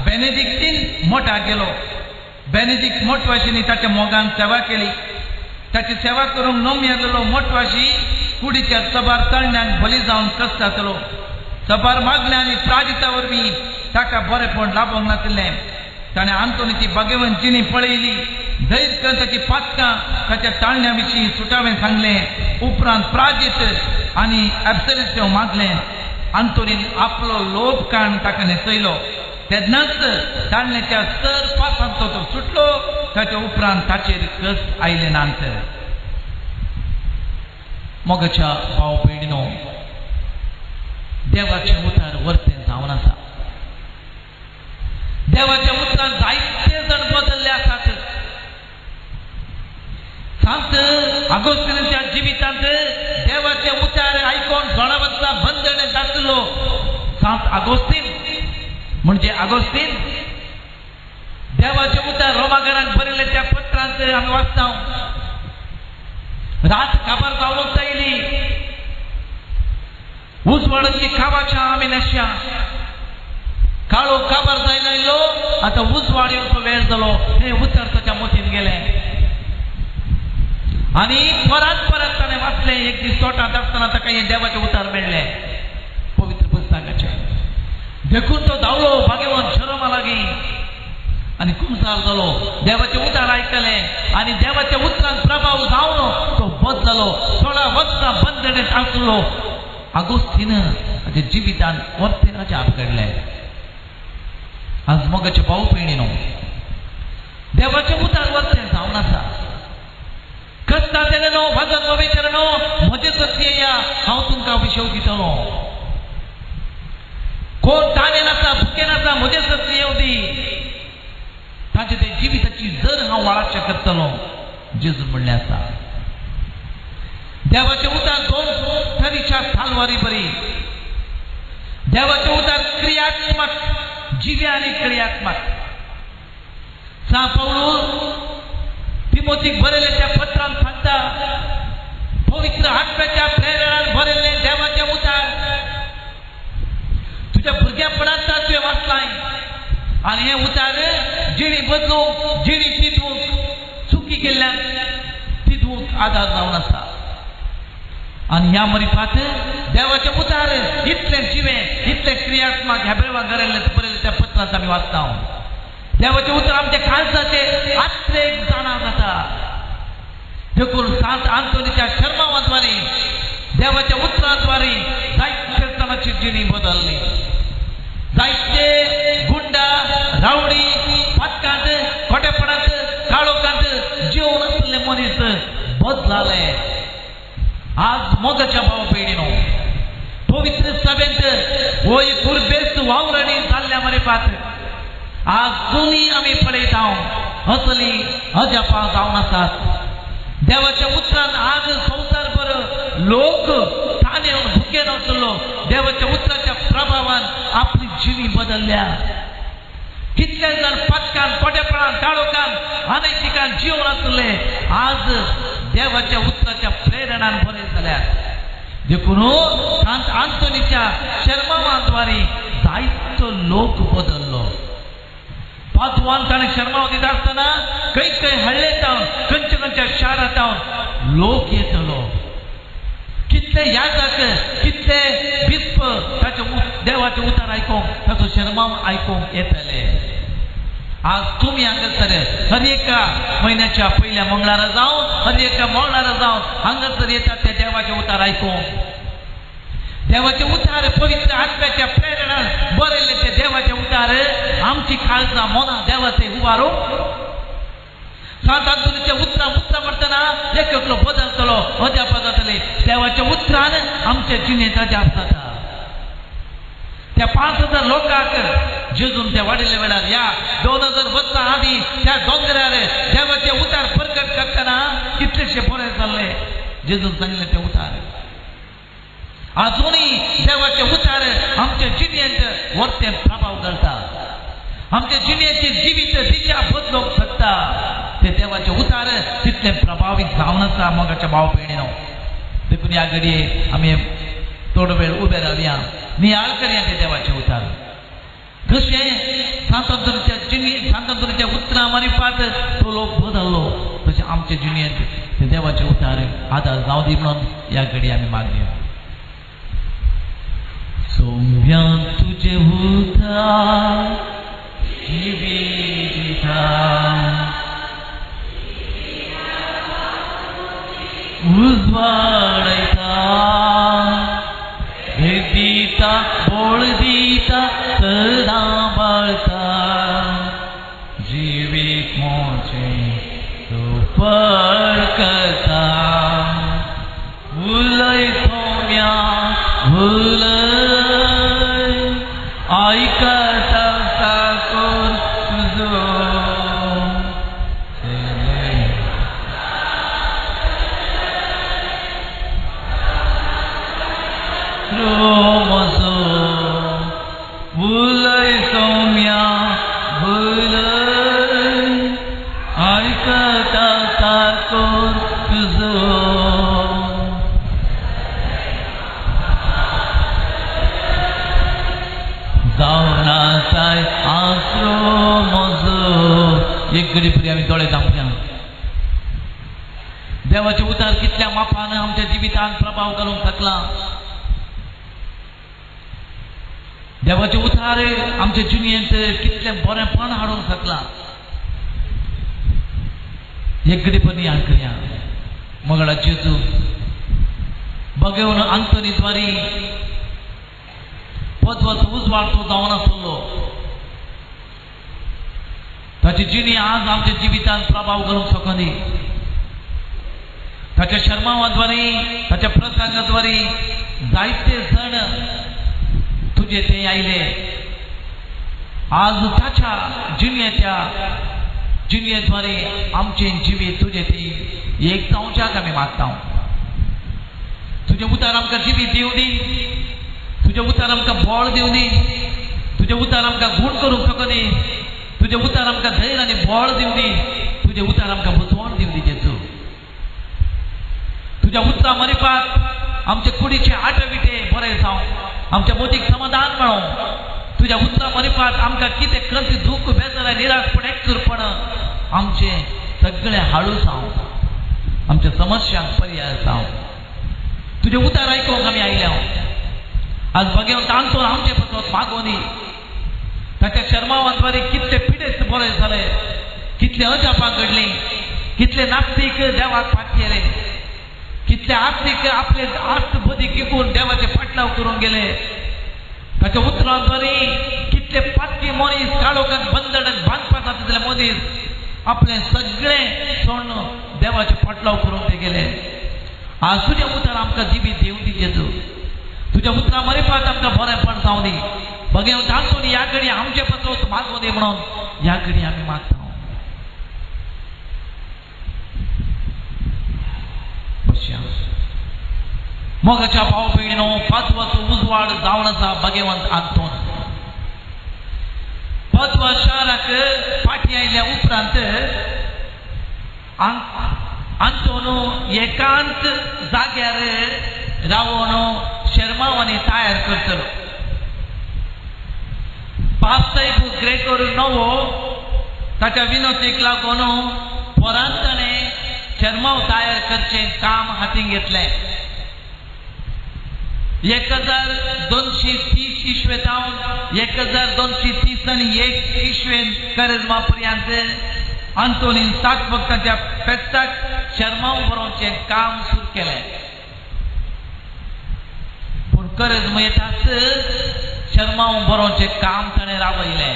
बेनेडिक्टीन मोठा गेलो. बेनेडिक्ट मोटवाशींनी ताच्या मोगान सेवा केली. ताची सेवा करूंक नोम मोटवाशी कुडीच्या सबार तळण्यांक बली जावन कसतातलो. सबार मागल्या आनी प्राजिता वरवीं ताका बरेपण लाभोवंक नाशिल्लें. ताणें आंतोनीची भाग्यवंत जिणी पळयली, धैर्य करून ताची पातकां ताच्या ताळण्या विशीं सुटावें सांगलें. उपरांत प्राजीत आनी एब्सोल्युशन मागलें. आंतोनीन आपलो लोभ काण ताका न्हेसयलो. तेन्नाच ताळण्याच्या सर पासांत तो सुटलो. ताच्या उपरांत ताचेर कस आयले नात. मोगाच्या भाव भयणीनो, देवाचें उतर वर्तें जावन आसा. देवाच्या उतरान जायते जण बदल्ले आसात. सांत आगोस्तीनाच्या जिवितांत देवाचें उतर आयकोन 16 वर्सां बंदणे आसलो सांत आगोस्तीन म्हणजे आगोस्तीन देवाचें उतर रोमागरांक बरयल्लें त्या पत्रांत आमी वाचता. रात काबार जावंक जायली, उजवाडाची काबाच्या आमी न्हेसया, काळो काबार जायना आयलो, आतां उजवाड येवचो वेळ जालो. हें उतर ताच्या मतीन गेलें आनी परत परत ताणें वाचलें. एक दीस तोटांत आसतना ताका हें देवाचें उतर मेळ्ळें पवित्र पुस्तकाचें. देखून तो धांवलो भाग्यवंत शरमा लागीं आनी कुमसार जालो. देवाचें उतर आयकलें आनी देवाच्या उतरान प्रभाव जावन तो बदललो. 16 वर्सां बंदणेंत आसलो आगोस्तीन ताच्या जिवितान वर्तें अजाप घडलें. आज मोगाचे भाव भयणीनो, देवाचें उतर वर्तें जावन आसा. कस्ता तेन्ना वजन ववेचरणो म्हजें सत्य या हांव तुमकां विशय दितलो. कोण ताणें नासा भुके नासा म्हजें सत्य येवं दी. ताचे ते जिविताची जर हांव वाळाशें करतलो जेजू म्हणलें आसा. देवाचें उतर 2 तरीच्या तालवारी बरी. देवाचें उतर क्रियात्मक, जिवे आनी क्रियात्मक. सांत पौलूस तिमोतीक बरयलें त्या पत्रान सांगता, पवित्र आत्म्याच्या प्रेरणान बरयल्लें देवाचें उतर घातलाय आनी हें उतार जिणी बदलूंक, जिणी चिंतूंक, चुकी केल्ल्यान चिंतूंक आदार जावन आसा. आनी ह्या मरिपात देवाचें उतार इतलें जिवें, इतलें क्रियात्मक हेब्रेवाक बरयल्लें त्या पत्रांत आमी वाचता. देवाचें उतर आमच्या काळजाचे आत्रेक जाणा जाता. देखून सांत आंतोनीच्या शर्मावाद्वारे, देवाच्या उतराद्वारे जायते जाणांची जिणी बदलली. जायते गुंडा, रावडी, पातकांत, खोटेपणांत, काळोखांत जिवन आसले मनीस बदलाले. आज मोगाच्या भाव भयणीनो, पवित्र सभेंत हो एक उर्बेस्त वावराणी जाल्ल्या मरेपात आजुनूय आमी पळयता असली अजापां जावन आसात. देवाच्या उतरान आज संवसारभर लोक ताणेवन भुकेन आसलो, देवाच्या उतराच्या प्रभावान आपली जिणी बदलल्या. कितले जाण पातकान, खोटेपणान, काळोखान, अनैतिकान जिवन आसले आज देवाच्या उतराच्या प्रेरणान बरे जाल्यात. देखून सांत आंतोनीच्या शर्मावाद्वारे जायतो लोक बदललो. पादवान ताणें शर्माव दिता आसतना खंय खंय हळ्ळे जावन, खंयच्या खंयच्या शारांत लोक येतलो. कितले यादक, कितले बिस्प ताचे देवाचे उतार आयकूंक, ताचो शर्माव आयकूंक येतले. आज तुमी हांगासर हर एका म्हयन्याच्या पयल्या मंगळारा जावं, हर एका मंगळारा जावं हांगासर येतात ते देवाचे उतार आयकूंक. देवाचे उतार पवित्र आत्म्याच्या प्रेरणान बरयल्ले ते देवाचे उतार आमची काळजां मनां देवाचे उबारूंक. सांत आंतोनीच्या उतरां उतरां म्हणटना एक एकलो बदलतलो, अजाप जातले. देवाच्या उतरान आमच्या जिणेंत अजाप जाता. त्या 5000 लोकांक जेजून त्या वाडिल्ल्या वेळार ह्या 2000 वर्सां आदीं त्या दोंगरार देवाचे उतार प्रकट करतना कितलेशे बरें जाल्ले. जेजून सांगले ते उतार आजुनूय देवाचे उतार आमच्या जिणेंत वर्ते प्रभाव घालता, आमच्या जिणेची जिवीत दिशा बदलूंक शकता. ते देवाचे उतार तितले प्रभावीत जावन आसा मोगाच्या भाव भयणीनो. देखून ह्या घडये आमी थोडो वेळ उबे रावया, नियाळ करया ते देवाचे उतार. कशें सांत आंतोनीच्या जिणे, सांत आंतोनीच्या उतरां मारिफात तो लोक बदललो, तशें आमच्या जिणेंत ते देवाचे उतार आदार जावं दी म्हणून ह्या घडये आमी मागया. सोम्या तुजे उतार जिवीत दिता, उजवाडयता, भेट दिता, बोळ दिता, सदां बाळता, जिवीत मोचें सुफळ करता. उलय सोम्या उलय, आयकता साकोर तुजो. रोमसो उलय सौम्या उलय, आयकता साकोर तुजो. जावन आसाय आसरो म्हजो. एक घडी पुरी आमी दोळे धांपया. देवाचे उतार कितल्या मापान आमच्या जिवितान प्रभाव घालूंक शकला. देवाचे उतार आमच्या जिणेंत कितलें बरेंपण हाडूंक शकला. एक घडी पण याद करया. मंगळा जेजू बघेवन आंतोनी द्वारी पदवाचो उजवाड तो जावन आसलो. ताची जिणी आज आमच्या जिवितान प्रभाव घालूंक शकनी. ताच्या शर्मावाद्वारे, ताच्या प्रसंगाद्वारे जायते जण तुजे ते आयले. आज ताच्या जिणेच्या जिणेद्वारे आमचे जिवीत तुजे ते एक जावच्याक आमी मागता. तुजें उतार आमकां जिवीत दिवं दी, तुजें उतार आमकां बळ दिवं दी, तुजें उतार आमकां गूण करूंक शकनी, तुजें उतार आमकां धैर्य आनी बळ दिवं दी, तुजें उतार आमकां बुजवण दिवं दी जेजू. तुज्या उतरां मरिपाक आमचे कुडीचे आटविटे बरे जावं, आमच्या मोतीक समाधान मेळों. तुज्या तुज्या उतरां मरिपात आमकां कितें खंत दूख बेजार निराशपण एकसुरपण आमचें सगळें हाळू जावं, आमच्या समस्यांक पर्याय जावं. तुजें उतार आयकूंक आमी आयल्या. आज भगवंत आंतोन आमचे पासत मागोनी. ताच्या शर्मावांद्वारे कितले पिडेस्त बरे जाले, कितले अजापां घडलीं, कितले नास्तीक देवाक फाटयेले, कितले आस्तीक आपले आस्त बुद्धी किकून देवाचे फाटलाव करून गेले. ताच्या उतरांद्वारे कितले पातकी मनीस काळोखात बंदड बांदपाक जाता मनीस आपले सगळें सोडून देवाचे फाटलाव करून ते गेले. आज तुजें उतर आमकां जिबी दिवं दी जेजू. तुज्या उतरां मरिपात आमकां बरेंपण जावं दी. भगवंत आंतोनी ह्या घडी आमचे पासत मागूं दी म्हणून ह्या घडी आमी मागता. मोगाच्या भाव भयणीनो, पाचवाचो उजवाड जावन आसा भगवंत आंतोन. पाचवा शाराक फाटी आयल्या उपरांत आंतोन एकांत जाग्यार रावन शेर्मांवांनी तयार करतलो. पास्तायब ग्रेगोर नवो ताच्या विनोतीक लागून परांत ताणें शेर्मांव तयार करचें काम हातीन घेतलें. 1230 इश्वे जावन 1230 आनी 1 इश्वेन करेज्मा पर्यंत आंतोनीन 7 भक्तांच्या पेस्ताक शेर्मांव बरोवचें काम सुरू केलें. पूण करेज्मा येताच शेर्मांव बरोवचें काम ताणें रावयलें.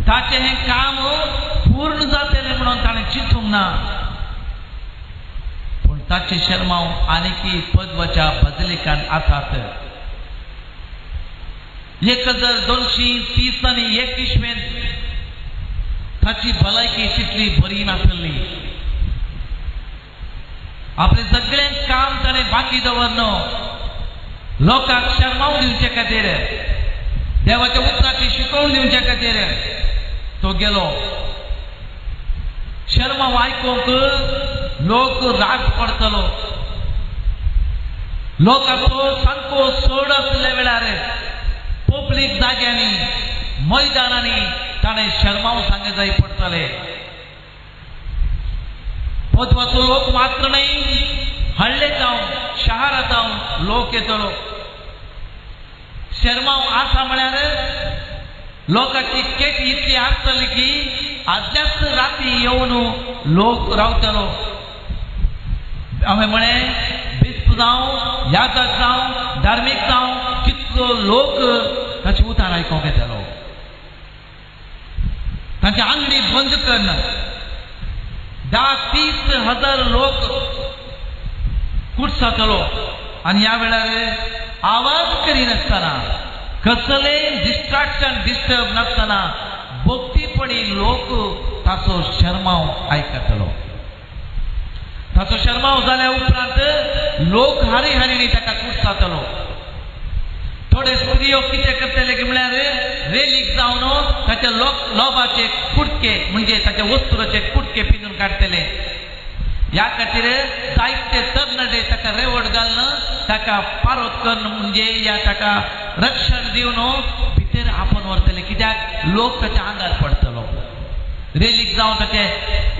ताचें हें काम पूर्ण जातलें म्हणून ताणें चिंतूंक ना. पूण ताचे शेर्मांव आनीकी पदवाच्या बदलिकान आसात. 1230 आनी 1 इश्वेन ताची भलायकी तितली बरी नासली. आपलें सगळें काम ताणें बाकी दवरलो लोकांक शेर्मांव दिवचे खातीर, देवाच्या उतराची शिकवण दिवचे खातीर तो गेलो. शेर्मांव आयकूंक लोक राग पडतलो. लोकांचो सामको चड आसल्या वेळार पब्लीक जाग्यांनी मैदानांनी ताणें शेर्मांव सांगे जाय पडटले. पदवाचो लोक मात्र न्हय, हळ्ळे जावन शहरां जावन लोक येतलो. शेर्मांव आसा म्हळ्यार लोकांची केटी इतली आसतली की आदल्याच राती येवन लोक रावतलो. हांवें म्हळें बिस्प जावं, याजक जावं, धार्मीक जावं, कितलो लोक ताची उतार आयकूंक येतलो. तांची आंगडी बंद करून 10-30 हजार लोक कुटसातलो. आनी ह्या वेळार आवाज करिनासतना, कसलें डिस्ट्राक्शन डिस्टर्ब नासतना भक्तीपणी लोक ताचो शेर्मांव आयकतलो. ताचो शेर्मांव जाल्या उपरांत लोक हारी हारीनी ताका कुटसातलो. थोडे स्त्रियो कितें करतले की म्हळ्यार रेलीक जावन ताच्या लोबाचे कुडके म्हणजे ताच्या वस्तुराचे कुडके पिंजून काडटले. ह्या खातीर जायते तरणाटे ताका रेवड घालून ताका पारोत करून म्हणजे या ताका रक्षण दिवन भितर आपोवन व्हरतले. कित्याक लोक ताच्या आंगार पडटलो. रेलीक जावन ताचे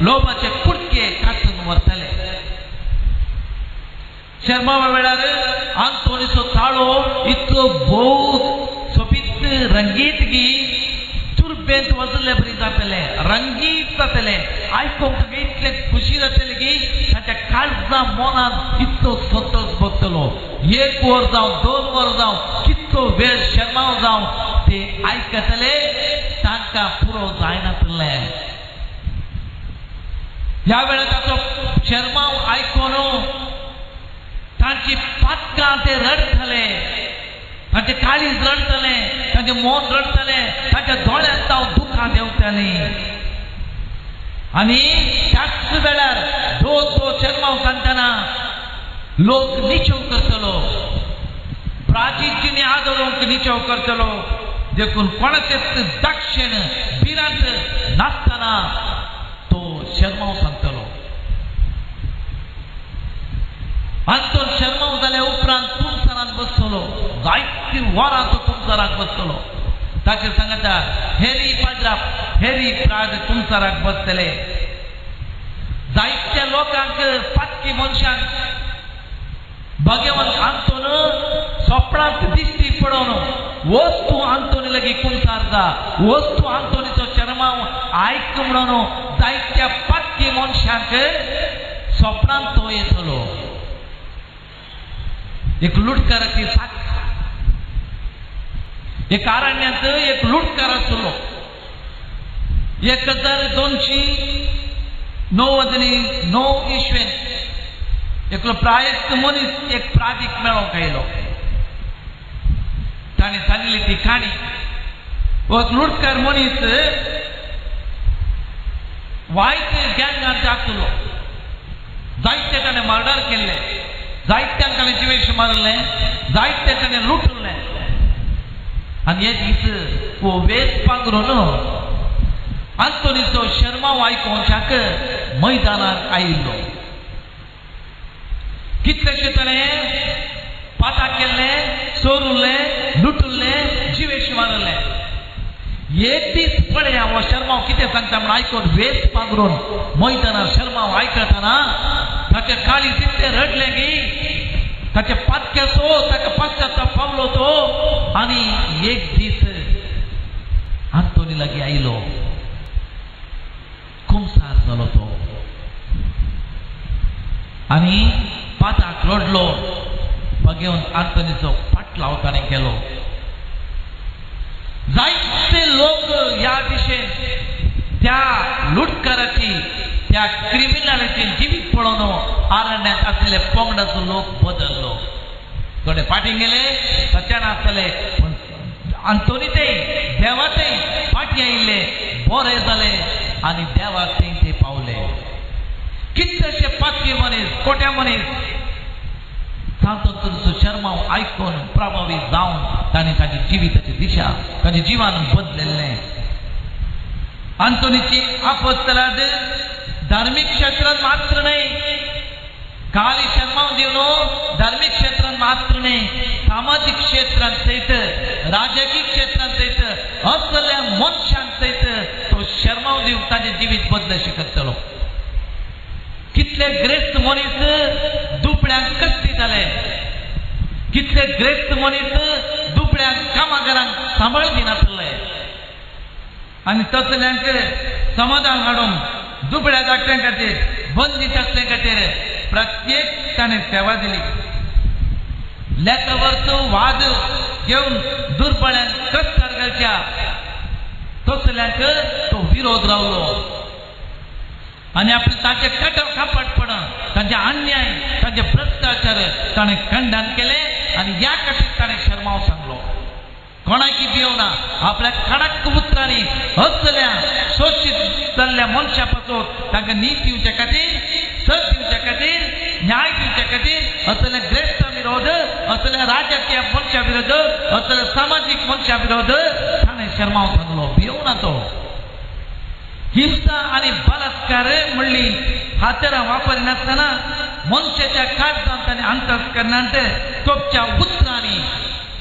लोबाचे कुडके काडून व्हरतले. शेर्मांवा वेळार आंतोनीचो ताळो इतलो भोव सोबीत रंगीत की तुर्बेंत वजल्ले बरी जातले, रंगीत जातले. आयकूंक ताका इतले खुशी जातले की ताच्या काळजा मनांत इतलो संतोश भोगतलो. 1 वर जावं, 2 वर जावं, कितलो वेळ शेर्मांव जावं ते आयकतले, तांकां पुरो जायनासलें. ह्या वेळार ताचो शेर्मांव आयकून तांची पातकां ते रडटले, तांचे काळीज रडटलें, तांचें मन रडटलें, तांच्या दोळ्यांत जावन दुखां देंवतलीं. आनी त्याच वेळार दो शेर्मांव सांगतना लोक निचेव करतलो, प्राचीन आदरूंक निचेव करतलो. देखून कोणाचेच दाक्षिण भिरांत नासतना तो शेर्मांव सांगतलो. आंतोन शेर्मांव जाल्या उपरांत तुमसरांत बसतलो, जायती वरां तो कुमसाराक बसतलो. ताचेर सांगता हेरी पाद्रा हेरी प्राज कुमसाराक बसतले. जायत्या लोकांक पातकी मनशांक भगवंत आंतोन सोपणांत दिश्टी पडोवन वस्तू आंतोनी लागीं कुमसार जा, वस्तू आंतोनीचो चरमाव आयक म्हणून जायत्या पातकी मनशांक सोपणांत तो येतलो. एक लुटकाराची साक्ष. एक आरण्यांत एक लुटकार आसलो. 1209 इस्वेन एकलो प्रायस्त मनीस एक प्रादीक मेळोवंक आयलो. ताणें सांगली ती काणी. हो लुटकार मनीस वायट गँगांत आसलो. जायते ताणें मर्डर केल्ले, जायत्यांक ताणें जिवेश मारलें, जायते ताणें लुटलें. आनी एक दीस हो वेस पांगरून आंतोनीचो शर्माव आयकोवच्याक मैदानार आयिल्लो. कितलेशे ताणें पाता केल्लें, चोरुल्लें, लुटुल्लें, जिवेश मारलें. एक दीस पळया हो शर्माव कितें सांगता म्हण आयकून वेस पांगरून मैदानार शर्माव आयकतना ताचे काळी तितलें रडलें की ताचे पातक्याचो ताका पश्चाताप पावलो तो. आनी एक दीस आंतोनी लागीं आयलो, कुमसार जालो तो आनी पाताक रडलो. घेवन आंतोनीचो फाटलाव ताणें केलो. जायते लोक ह्या दिशेन त्या लुटकाराची त्या क्रिमिनलाची जिवीत पळोवन आरण्यांत आशिल्ले पंगडाचो लोक बदल्लो. थोडे फाटीं गेले, सत्यान आसतले, पूण आंतोनी ते देवाते फाटीं आयिल्ले, बरे जाले आनी देवाक थंय ते पावले. कितलेशे पातकी मनीस, कोट्या मनीस सांतोचो शर्माव आयकून प्रभावीत जावन ताणें ताच्या जिविताची दिशा, ताचें जिवन बदलेल्लें. आंतोनीची आपोस्तलाद धार्मीक क्षेत्रांत मात्र न्हय, काली शर्माव दिवन धार्मीक क्षेत्रांत मात्र न्हय, सामाजीक क्षेत्रांत सयत, राजकीय क्षेत्रांत सयत, असल्या मनशांक सयत तो शर्माव दिवन ताचें जिवीत बदले शकतलो. कितले ग्रेस्त मनीस दुबळ्यांक कश्टी जाले, कितले ग्रेस्त मनीस दुबळ्यांक कामागारांक सांबाळ दिनासले आनी तसल्यांक समाधान हाडून दुबळ्या धाकट्यां खातीर, बंदीत आसल्या खातीर प्रत्येक ताणें सेवा दिली. लेखावरचो वाद घेवन दुर्बळ्यांक कश्टार घालच्या तसल्यांक तो विरोध रावलो आनी आपले ताचे कपाटपणा, तांचे अन्याय, तांचे भ्रश्टाचार ताणें खंडन केले आनी ह्या खातीर ताणें शर्माव सांगलो. कोणाकी भिवना, आपल्या कडक उतरांनी असल्या शोशीत जाल्ल्या मनशा पासून तांकां नीत दिवचे खातीर, सत दिवचे खातीर, न्याय दिवचे खातीर असल्या ग्रेस्ता विरोध, असल्या राजकीय मनशा विरोध, असल्या सामाजीक मनशा विरोध ताणें शर्माव सांगलो. भिवना तो. हिंसा आनी बलात्कार म्हणली हातेरां वापरिनासतना मनशाच्या काळजांत आनी अंतस्करणांत तोपच्या उतरांनी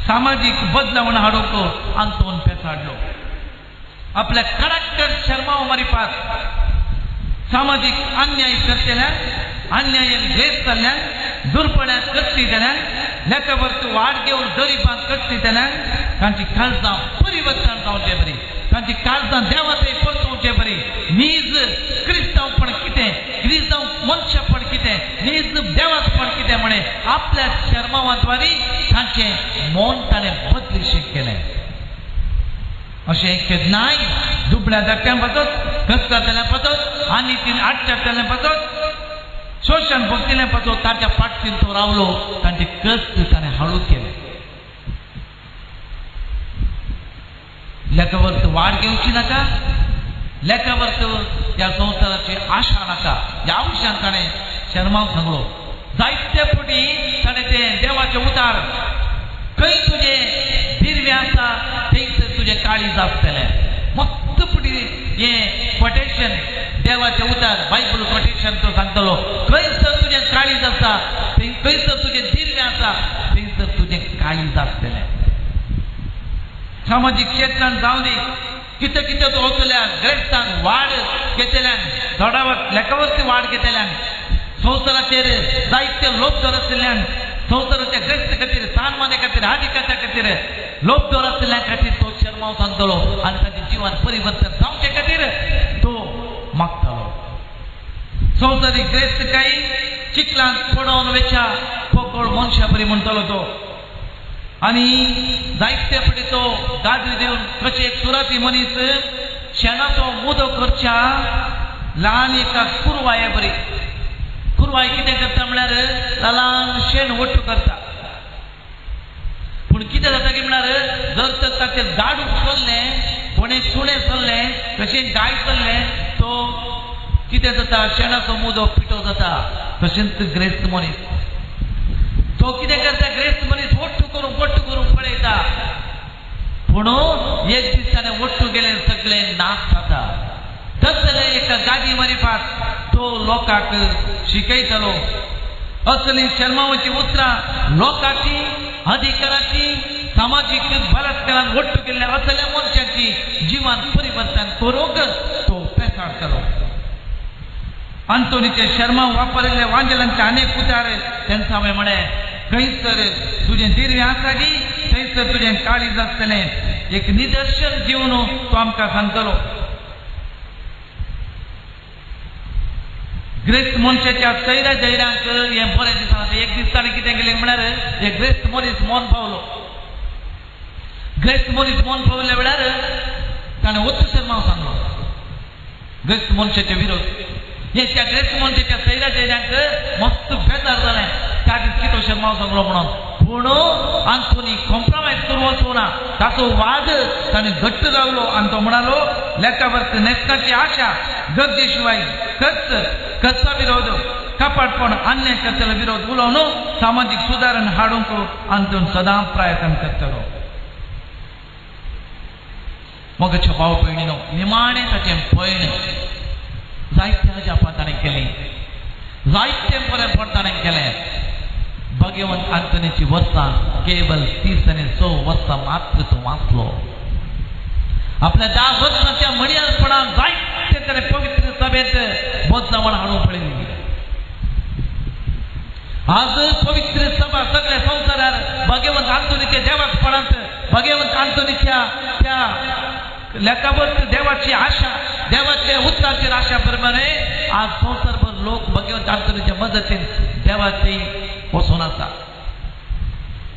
सामाजीक बदलावण हाडूंक आंतोन पेसाडलो. आपल्या कडक शर्माव मारिपात सामाजीक अन्याय करतल्यांक, अन्यायेन भेस जाल्ल्यांक, दुर्बळ्यांक कश्टी जाल्यांक, लेखावरती वाड घेवन गरिबांक कश्टी जाल्यांक तांची काळजां परिवर्तन जावचे बरी, तांची काळजां देवाथंय परतोवचे बरी, नीज क्रिस्तांवपण कितें, क्रिस्तांव मनशापण कितें, नीज देवाचपण कितें म्हणे आपल्या शर्मावाद्वारी तांचें मन ताणें बदलिशें केलें. अशें केन्नाय दुबळ्या धाकट्यां पासत, कश्टांतल्या पासत, आनी तीन आडच्यातल्या पासत, शोशण भोगतिल्या पासत ताच्या फाटतीन तो रावलो. तांचे कश्ट ताणें हाळू केले. लेखावरत वाड घेवची नाका, लेखावरत ह्या संवसाराची आशा नाका. ह्या विशयान ताणें शर्माव सांगलो. जायते फावटी ताणें तें देवाचें उतार, खंय तुजें दिर्वें आसा थंयसर तुजें काळीज आसतलें. मस्त फावटी हें कोटेशन देवाचें उतार, बायबल कोटेशन तो सांगतलो. खंयसर तुजें काळीज आसा, खंयसर तुजें दिर्वें आसा थंयसर तुजें काळीज आसतलें. सामाजीक क्षेत्रान जावं दी, कितें कितें तो वचल्यान ग्रेस्तान वाड घेतल्यान, धडावत लेखावरती वाड घेतल्यान, संवसाराचेर जायते लोक दवरतल्यान, संवसाराच्या ग्रेस्त खातीर, सन्माना खातीर, अधिकारा खातीर लोक दवरतल्या खातीर तो शर्माव सांगतलो आनी ताचें जिवन परिवर्तन जावचे खातीर तो मागतलो. संवसारीक ग्रेस्त काही चिखलांत पडोवन वेच्या पोकळ मनशा बरी म्हणटलो तो. आनी जायते फुडें तो गाजरी दिवन कशें एक सुराती मनीस शेणाचो मुदो करच्या ल्हान एका कुरवाये बरी. कुरवाय कितें करता म्हळ्यार ल्हान शेण वट्टू करता. पूण कितें जाता की म्हळ्यार जर तर ताचेर गाडू चल्लें, कोणें सुणें चल्लें, कशें गाय चल्लें, तो कितें जाता, शेणाचो मुदो पिठो जाता. तशेंच ग्रेस्त मनीस तो कितें करता, ग्रेस्त मनीस वट्टू करून वट्टू करून पळयता, पूण एक दीस ताणें वट्टू गेलें सगळें नाश जाता. तसलें एका गादी मारिफात तो लोकांक शिकयतलो. असली शर्मावाची उतरां लोकांची, अधिकाराची, सामाजीक बलात्कारान वट्टू केल्ल्या असल्या मनशाची जिवन परिवर्तन करूंक तो पेसाडटलो. आंतोनीचे शर्मा वापरिल्ले वांजेलांचे अनेक उतार तेंचा हांवें म्हळें, खंयसर तुजें दिर्वें आसा गी थंयसर तुजें काळीज आसतलें. एक निदर्शन दिवन तो आमकां सांगतलो. ग्रेस्त मनशाच्या सैरा जैरांक हें बरें दिसना. एक दीस ताणें कितें केलें म्हळ्यार एक ग्रेस्त मनीस मन पावलो. ग्रेस्त मनीस मन पावल्या वेळार ताणें वत्तू शर्मा सांगलो ग्रेस्त मनशाचे विरोध. हे त्या ग्रेस्त मनशाच्या सैरा जैरांक मस्त बेजार जालें त्या दीस कितो शर्मा सांगलो म्हणून. पूण आंतोनी कॉम्प्रोमायज करूं वचूं ना, ताचो वाद ताणें घट्ट रावलो आनी तो म्हणालो, लेखावरती न्हेसणाची आशा, गरजे शिवाय खर्च, खर्चा विरोध, कपाटपण, अन्याय करतलो विरोध उलोवन सामाजीक सुदारण हाडूंक आंतोन सदां प्रयत्न करतलो. मोगाच्या भाव भयणीनो, निमाणें ताचें पयण जायते अजापां ताणें केलीं, जायते बरेंपण ताणें केलें. भगवंत आंतोनीची वर्सां केवल 30 आनी 6 वर्सां मात्र तो वाचलो. आपल्या 10 वर्सांच्या मणियालपणान जायते ताणें पवित्र सभेंत बदलावण हाडूंक पळयली. आज पवित्र सभा सगळ्या संवसारार भगवंत आंतोनीच्या देवाकपणांत, भगवंत आंतोनीच्या त्या लेखावरती देवाची आशा, देवाच्या उतराचेर आशा प्रमाणे आज संवसारभर लोक भगवंत आंतोनीच्या मदतीन देवाची वचून आसा.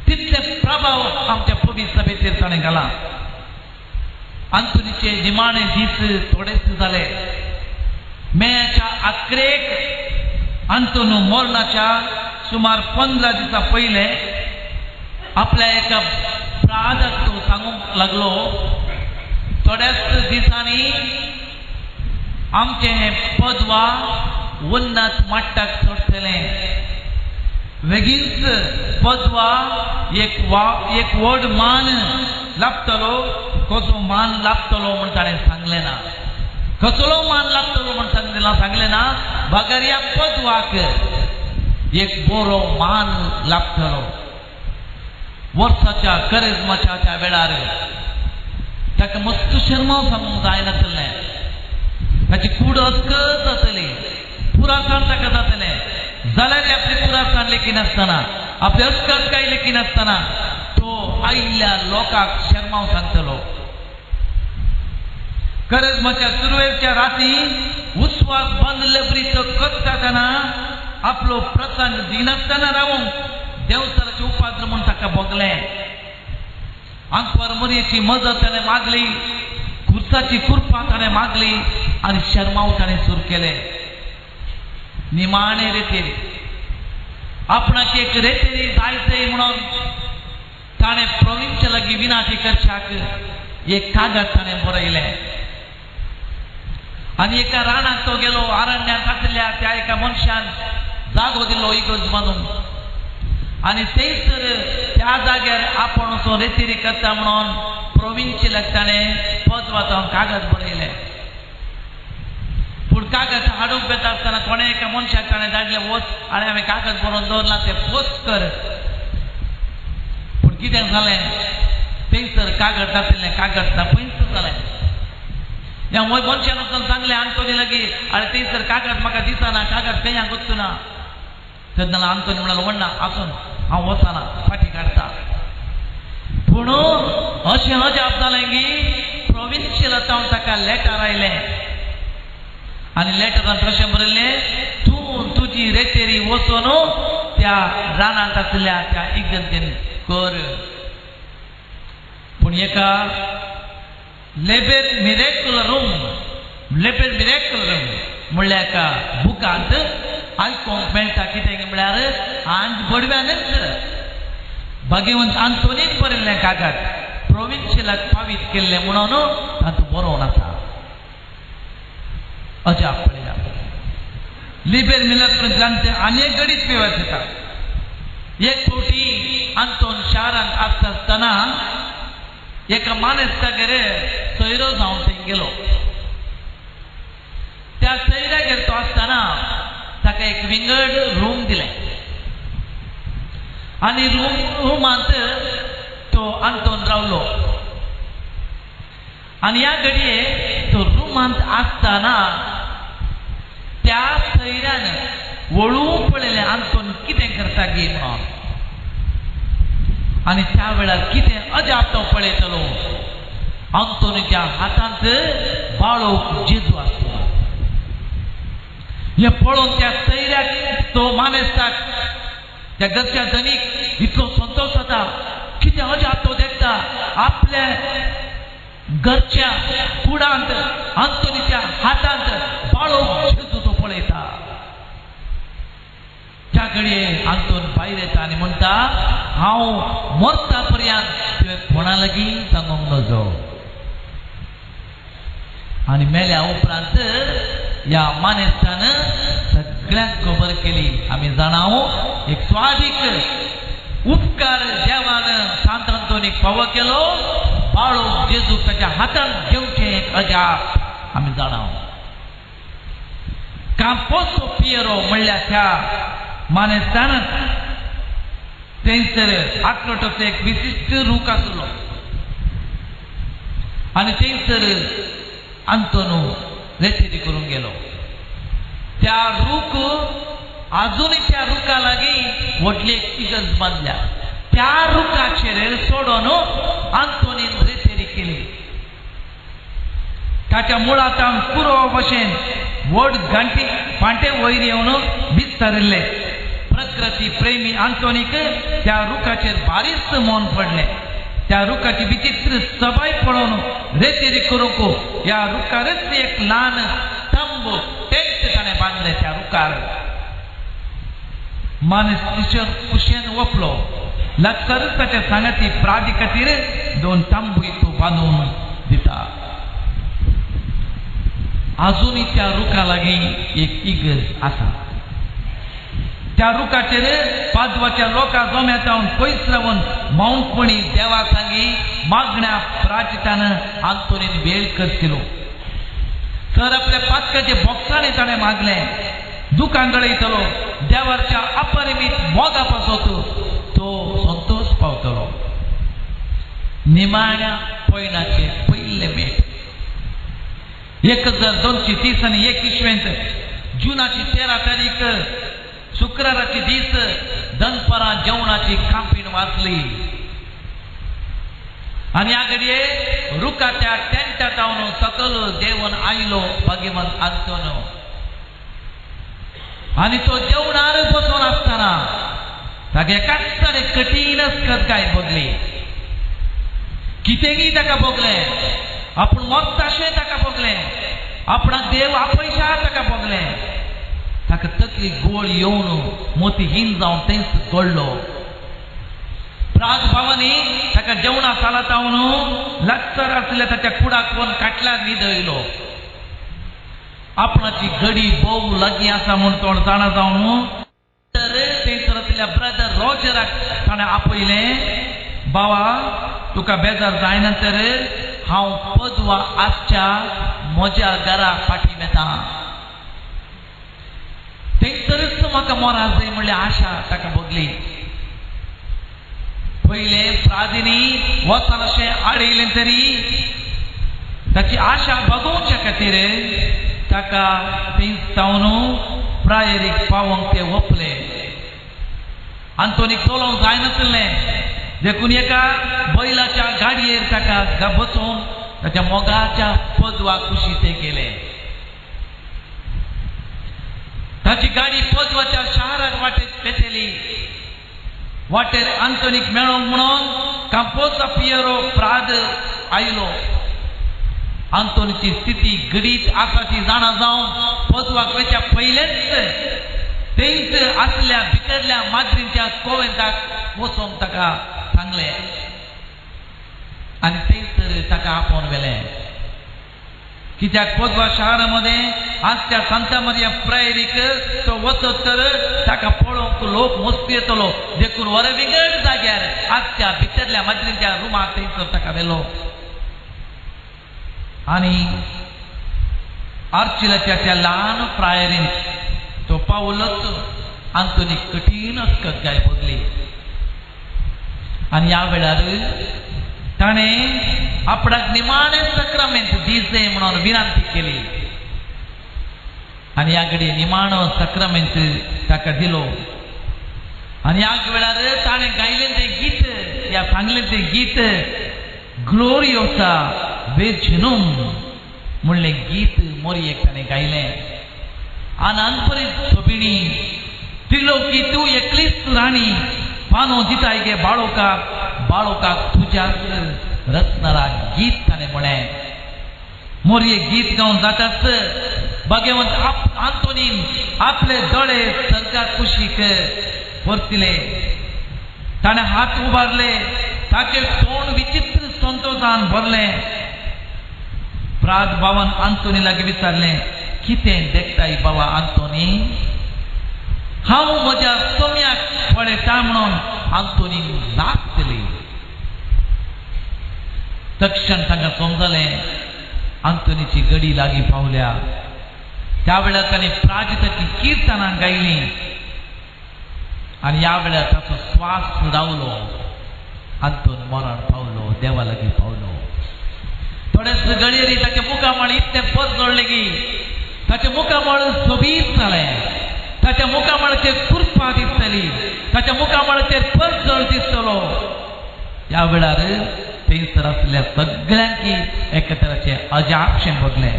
तितले प्रभाव आमच्या पवित्र सभेचेर ताणें घाला. आंतोनीचे निमाणे दीस थोडेच जाले. मेच्या अकरेक आंतोन मरणाच्या सुमार 15 दिसां पयले आपल्या एका प्रादाक तो सांगूंक लागलो, थोड्याच दिसांनी आमचें हें पदवा उन्नत माट्टाक चडटलें. बेगीनच पदवा एक व्हड मान लाभतलो. कसो मान लाभतलो म्हूण ताणें सांगलें ना, कसलो मान लाभतलो म्हूण सांगलें ना, बगर ह्या पदवाक एक बरो मान लाभतलो. वर्साच्या करिज्माच्या त्या वेळार ताका मस्त शर्माव सांगूंक जायनासलें. ताची कूड अस्कत जातली, पुरासाण ताका जातलें. जाल्यार आपली पुरासाण लेखिनासतना, आपली अस्कत काय लेखिनासतना तो आयिल्ल्या लोकांक शर्माव सांगतलो. करिज्माच्या सुरवेच्या राती उस्वास बांदिल्ले बरी तो करता आपलो प्रसंग दिनासतना रावूंक देवचाराचे उपाद्र म्हूण ताका भोगलें. आंकवार मरयेची मजत ताणें मागली, खुर्साची कृपा ताणें मागली आनी शर्माव ताणें सुरू केलें. निमाणे रेतेरी आपणाक एक रेतेरी जायते म्हणून ताणें प्रोविन्सच्या लागीं विनाटी करच्याक एक कागद ताणें बरयलें आनी एका रानांत तो गेलो. अरण्यांत आशिल्ल्या त्या एका मनशान जागो दिलो इगर्ज बांदून आनी थंयसर त्या जाग्यार आपूण वचून रेतेरी करता म्हणून प्रोविन्शियलाक ताणें पद वाचोवन कागद बरयलें. पूण कागद हाडूंक येता आसतना कोणें एका मनशाक ताणें धाडलें, वच आनी हांवें कागद बरोवन दवरलां तें पोस्ट कर. पूण पूण कितें जालें, थंयसर कागद नाशिल्लें, कागद ना पयस जालें. ह्या मनशान वचून सांगलें आंतोनी लागीं, आनी थंयसर कागद म्हाका दिसना, कागद खंय गुत्तुना. तेन्ना आंतोनी म्हणालो, व्हडना आसून हांव वचना, फाटी काडटा. पूण अशें अजाप जालें की प्रोविन्शियला जावन ताका लेटर आयलें आनी लेटरान अशें बरयलें, तूं तुजी रेतेरी वचून त्या रानांत आशिल्ल्या त्या इगर्जेन कर. पूण एका लेबर मिरेकुलरूम, लेबर मिरेकुलरूम म्हणल्यार एका बुकांत आयकोंक मेळटा कितें म्हळ्यार आंज बडव्यानच भाग्यवंत आंतोनीन बरयल्लें कागद प्रोविन्शियलाक पावीत केल्लें म्हणून तातूंत बरोवन आसा. अजाप पळया, लिबेर मिलत आनी एक गडीत पिवत येता. एक फावटी आंतोन शारांत आसता आसतना एका मानेस्तागेर सोयरो जावन थंय गेलो. त्या सोयऱ्यागेर तो आसतना ताका एक विंगड रूम दिलें आनी रुमांत तो आंतोन रावलो. आनी ह्या घडये तो रुमांत आसतना त्या सैऱ्यान वळू पळयलें आंतोन कितें करता गे म्हणून. आनी त्या वेळार कितें अजाप तो पळयतलो, आंतोनीच्या हातांत बाळोवक जेजू आसलो. हें पळोवन त्या सैऱ्याक, तो मानेस्ताक, त्या घरच्या धनीक इतलो संतोश जाता, कितें अजाप तो देखता, आपल्या घरच्या कुडांत आंतोनीच्या हातांत बाळोवक जेजू तो पळयता. त्या घडये आंतोन भायर येता आनी म्हणटा, हांव मरता पर्यंत तुवें कोणा लागीं सांगूंक नजो. आनी मेल्या उपरांत ह्या मानेस्तान सगळ्यांक खबर केली. आमी जाणाव एक स्वादीक उपकार देवान सांत आंतोनीक फावो केलो, बाळोवक जेजूक ताच्या हातांत घेवचें एक अजाप आमी जाणाव. कांपोसो पियरो म्हणल्यार त्या मानेस्तान थंयसर आक्रोटाचो एक विशिश्ट रूख आसलो आनी थंयसर आंतोनू रेतेरी करूंक गेलो. त्या रूख आजुनूय त्या रुखा लागीं व्हडली एक इगर्ज बांदल्या. त्या रुखाचेर सोडून आंतोनीन रेतेरी केली. ताच्या मुळांत कुरो भशेन व्हड घांटी फांटे वयर येवन विस्तारिल्ले. प्रकृती प्रेमी आंतोनीक त्या रुखाचेर बारीच मन पडलें. त्या रुखाची विचित्र सबाय पळोवन रेतेरी करूंक ह्या रुखारच एक ल्हान स्तंभ टेंट ताणें बांदलें. त्या रुखार मानस किशोर कुशेन वपलो. लागसारच ताच्या सांगाती प्रादी खातीर दोन तांबूय तो बांदून दिता. आजुनूय त्या रुखा लागीं एक इगर्ज आसा. त्या रुखाचेर पादवाच्या लोकां जम्या जावन पयस रावन माऊंटपणी देवा सांगी मागण्या प्राचितान आंतोनीन वेळ करतिलो. सर आपल्या पातकाचे बोक्सांनी ताणें मागलें, दुकान गळयतलो, देवाच्या अपरिमीत मोगा पासत तो संतोश पावतलो. निमाण्या पयणाचे पयले मेट 1230 आनी 1 इस्वेंत जुनाची 13 तारीख शुक्राराची दीस दनपरां जेवणाची कांपीण वाजली आनी ह्या घडये रुखाच्या टेंटा जावन सकल देवन आयलो भाग्यवंत आंतोन. आनी तो जेवणार बसून आसतना ताका एकाच ताणें कठीण काय भोगली, कितेंय ताका भोगलें, आपूण मरताशें ताका भोगलें, आपणाक देव आपयशा ताका भोगलें. ताका तकली गोळ येवन मोतीहीन जावन थंयच गळ्ळो. प्राग भावांनी ताका जेवणा सालातावन लागसार आसल्या ताच्या कुडाक वचून काटल्यार न्हिदयलो. आपणाची घडी भोव लागीं आसा म्हूण तो जाणा जावन तर थंयसर आशिल्ल्या ब्रदर रॉजराक ताणें आपयलें, बाबा तुका बेजार जायना तर हांव पदवा आसच्या म्हज्या घरा फाटीं येता, थंयसरच म्हाका मोरा जाय म्हणल्यार आशा ताका भोगली. पयले प्रादिनी वचन अशें आडयलें तरी ताची आशा भागोवच्या खातीर ताका थंय प्रायरीक पावोवंक ते वपले. आंतोनीक चलोवंक जायनासलें देखून एका बैलाच्या गाडयेर ताका बसोवन ताच्या मोगाच्या पदवा कुशी ते गेले. ताची गाडी पदवाच्या शहराक वाटेर पेटली. वाटेर आंतोनीक मेळोंक म्हणून कांपोसा पियरो प्राद आयलो. आंतोनीची स्थिती घडीत आसा ती जाणा जावन पदवाक वयच्या पयलेच थंयच आसल्या भितरल्या माद्रींच्या कोवेंताक वचोंक ताका सांगलें आनी थंयसर ताका आपोवन व्हेलें. कित्याक पदवा शहरा मदें आसच्या सांता मारिया प्रायरीक तो वचत तर ताका पळोवंक लोक मस्ती येतलो देखून वरे विंगड जाग्यार आसच्या भितरल्या माद्रींच्या रुमाक थंयसर ताका व्हेलो. आनी आर्चिलाच्या त्या ल्हान प्रायरीन तो पावलोच आंतोनीक कठीण अस्कत भोगली. आनी ह्या वेळार ताणें आपणाक निमाणें सक्रामेंत दिवचें म्हणून विनंती केली आनी ह्या घडये निमाणो सक्रामेंत ताका दिलो. आनी ह्या वेळार ताणें गायलें तें गीत ह्या सांगलें तें गीत ग्लोरियोसा वेर्जिनूम म्हणलें गीत मोरयेक ताणें गायलें. आनी अनपरीत सोबिणी त्रिलोकी तूं एकलीच राणी पानो दिताय गे बाळोकाक बाळोकाक तुज्याच रत्नरा गीत ताणें म्हळें. मोरये गीत गावन जाताच भाग्यवंत आंतोनीन आपले दोळे सर्गा कुशीक परतिले. ताणें हात उबारले, ताचें तोंड विचित्र संतोशान भरलें. प्राद बाबान आंतोनी लागीं विचारलें, कितें देखताय बाबा आंतोनी? हांव म्हज्या सोम्याक पळयता म्हणून आंतोनीन जाप दिली. तक्षण तांकां समजलें आंतोनीची गडी लागीं पावल्या. त्या वेळार ताणें प्राजिताची किर्तनां गायलीं आनी ह्या वेळार ताचो स्वास रावलो. आंतोन मरण पावलो, देवा लागीं पावलो. थोडेच गळयेरी ताचें मुखामळ इतलें परजळ्ळें की ताचें मुखामळ सोबीत जालें. ताच्या मुखामळाचेर कृपा दिसतली, ताच्या मुखामळाचेर परजळ दिसतलो. ह्या वेळार थंयसर आसल्या सगळ्यांकी एका तराचें अजापशें भोगलें.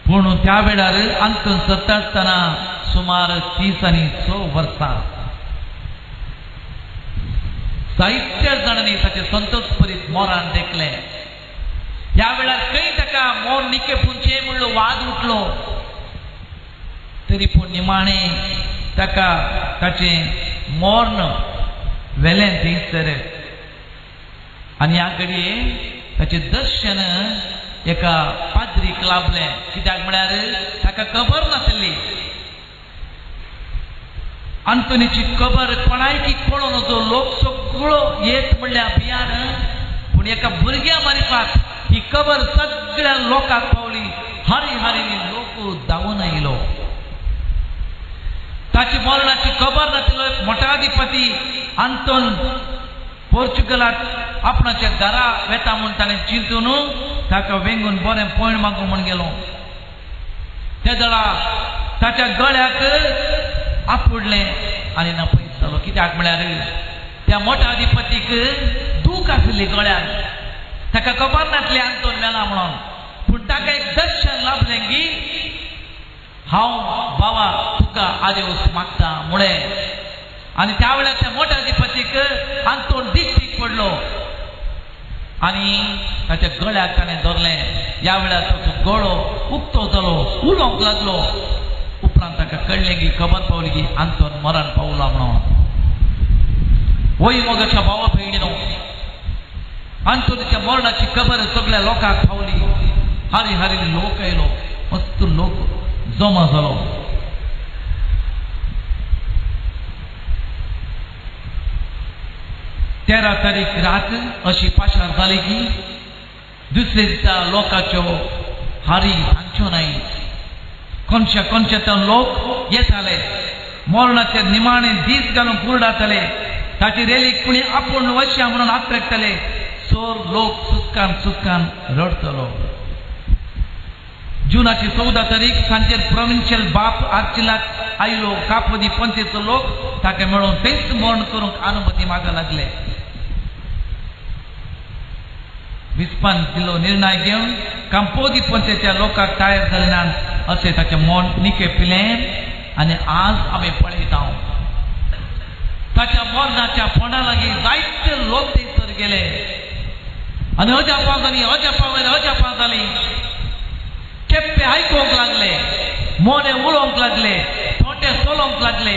पूण त्या वेळार आंतोन सरता आसतना सुमार 30 आनी 6 वर्सां जायत्या जाणांनी ताचें संतोषपरीत मोरान देखलें. ह्या वेळार खंय ताका मोर निके पुंचे म्हणलो वाद उठलो तरी पूण निमाणें ताका ताचें मर्ण वेलें थंयसर. आनी ह्या घडये ताचें दर्शन एका पाद्रीक लाभलें. कित्याक म्हळ्यार ताका खबर नासली. आंतोनीची खबर कोणायकी पळोवन जो लोक सगळो येत म्हणल्यार भियान, पूण एका भुरग्या मारिफात ही खबर सगळ्या लोकांक पावली. हारी हारीनी लोक धांवून आयलो. ताची मरणाची खबर नासलो एक मोठाधिपती आंतोन पोर्चुगलाक आपणाच्या घरा वेता म्हूण ताणें चिंतून ताका वेंगून बरें पयण मागूं म्हूण गेलो. त्या दळा ताच्या गळ्याक आपुडलें आनी ना पयस जालो. कित्याक म्हळ्यार त्या मोठाधिपतीक दूख आसली गळ्याक, ताका खबर नासली आंतोन मेला म्हणून. पूण ताका एक दर्शन लाभलें की हांव बाबा तुका आदेवस मागता म्हळें. आनी त्या वेळार त्या मोठाधिपतीक आंतोन दिश्टीक पडलो आनी ताच्या गळ्याक ताणें धरलें. ह्या वेळार ताचो गळो उक्तो जालो, उलोवंक लागलो. उपरांत ताका कळ्ळें की खबर पावली की आंतोन मरण पावला म्हणून. वय मोगाच्या भावा भयणीनो, आंतोनीच्या मरणाची खबर सगळ्या लोकांक पावली. हारी हारी लोक आयलो, मस्त लोक जमा जालो. तेरा तारीख रात अशी पाशार जाली की दुसरे दिसा लोकांच्यो हारी सांगच्यो नाय. कोनशा कोनशांतल्यान लोक येताले, मरणाचे निमाणे दीस घालून कुरडाताले. ताची रेलीक कोणी आपूण वचया म्हणून आत्रेकतले. चोर लोक सुस्कान सुस्कान रडतलो. जुनाची 14 तारीख सांजेर प्रोविन्शियल बाप आर्चिलाक आयलो. कापोदी पंचेचो लोक ताका मेळून थंयच मरण करूंक अनुमती मागूंक लागले. बिस्पान दिलो निर्णय घेवन कांपोदी पंचेच्या लोकांक तयार जाले ना अशें ताचें मन निके पिलें. आनी आज आमी पळयता ताच्या मरणाच्या फोंडा लागीं जायते लोक थंयसर गेले आनी अजापां जालीं, अजापां वयर अजापां जालीं. केप्पे आयकूंक लागले, मोने उलोवंक लागले, थोंटे चलोवंक लागले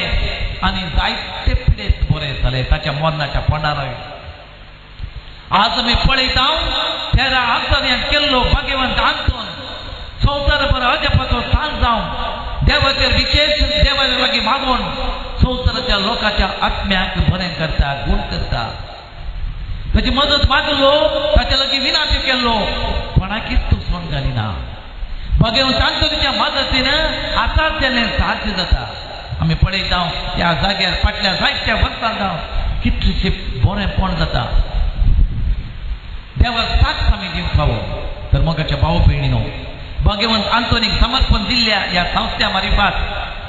आनी जायते पिडेस्त बरे जाले ताच्या मरणाच्या फोंडार. आज आमी पळयता तेरा आंतोनियान केल्लो भाग्यवंत आंतोन संवसारभर अजापाचो सांज जावन देवाचेर विशेश देवाच्या लागीं मागून संवसाराच्या लोकांच्या आत्म्याक बरें करता, गूण करता. ताची मदत मागलो, ताच्या लागीं विनाती केल्लो, कोणाकीच तूं सोड घालिना. भाग्यवंत आंतोनीच्या मदतीन आतां जाल्लें साध्य जाता. आमी पळयता ह्या जाग्यार फाटल्या जायत्या वर्सां जावन कितलेशें बरेंपण जाता. देवाक साक्ष आमी दिवंक फावो. तर मोगाच्या भाव भयणीनो, भाग्यवंत आंतोनीक समर्पण दिल्ल्या ह्या संस्थ्या मारिफात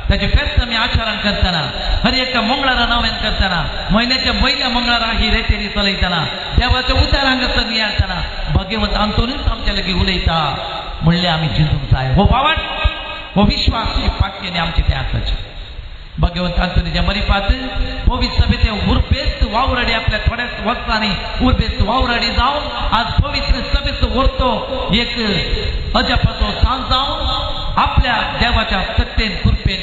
ताचे फेस्त आमी आचरण करतना, हर एका मंगळारा नव्यान करतना, म्हयन्याच्या पयल्या मंगळारा ही रेतेरी चलयतना, देवाच्या उतार हांगासर नियाळतना भाग्यवंत आंतोनीच आमच्या लागीं उलयता म्हणल्यार आमी चिंतूंक जाय. हो भावाट, हो विश्वास ही पाटयेने आमचे ते आसाचे. भाग्यवंत आंतोनीच्या मरिफात पवित्र सभेचे उर्बेस्त वावराडी आपल्या थोड्याच वर्सांनी उर्बेस्त वावराडी जावन आज पवित्र सभेचो व्हरतो एक अजापाचो सांज जावन आपल्या देवाच्या सत्तेन कृपेन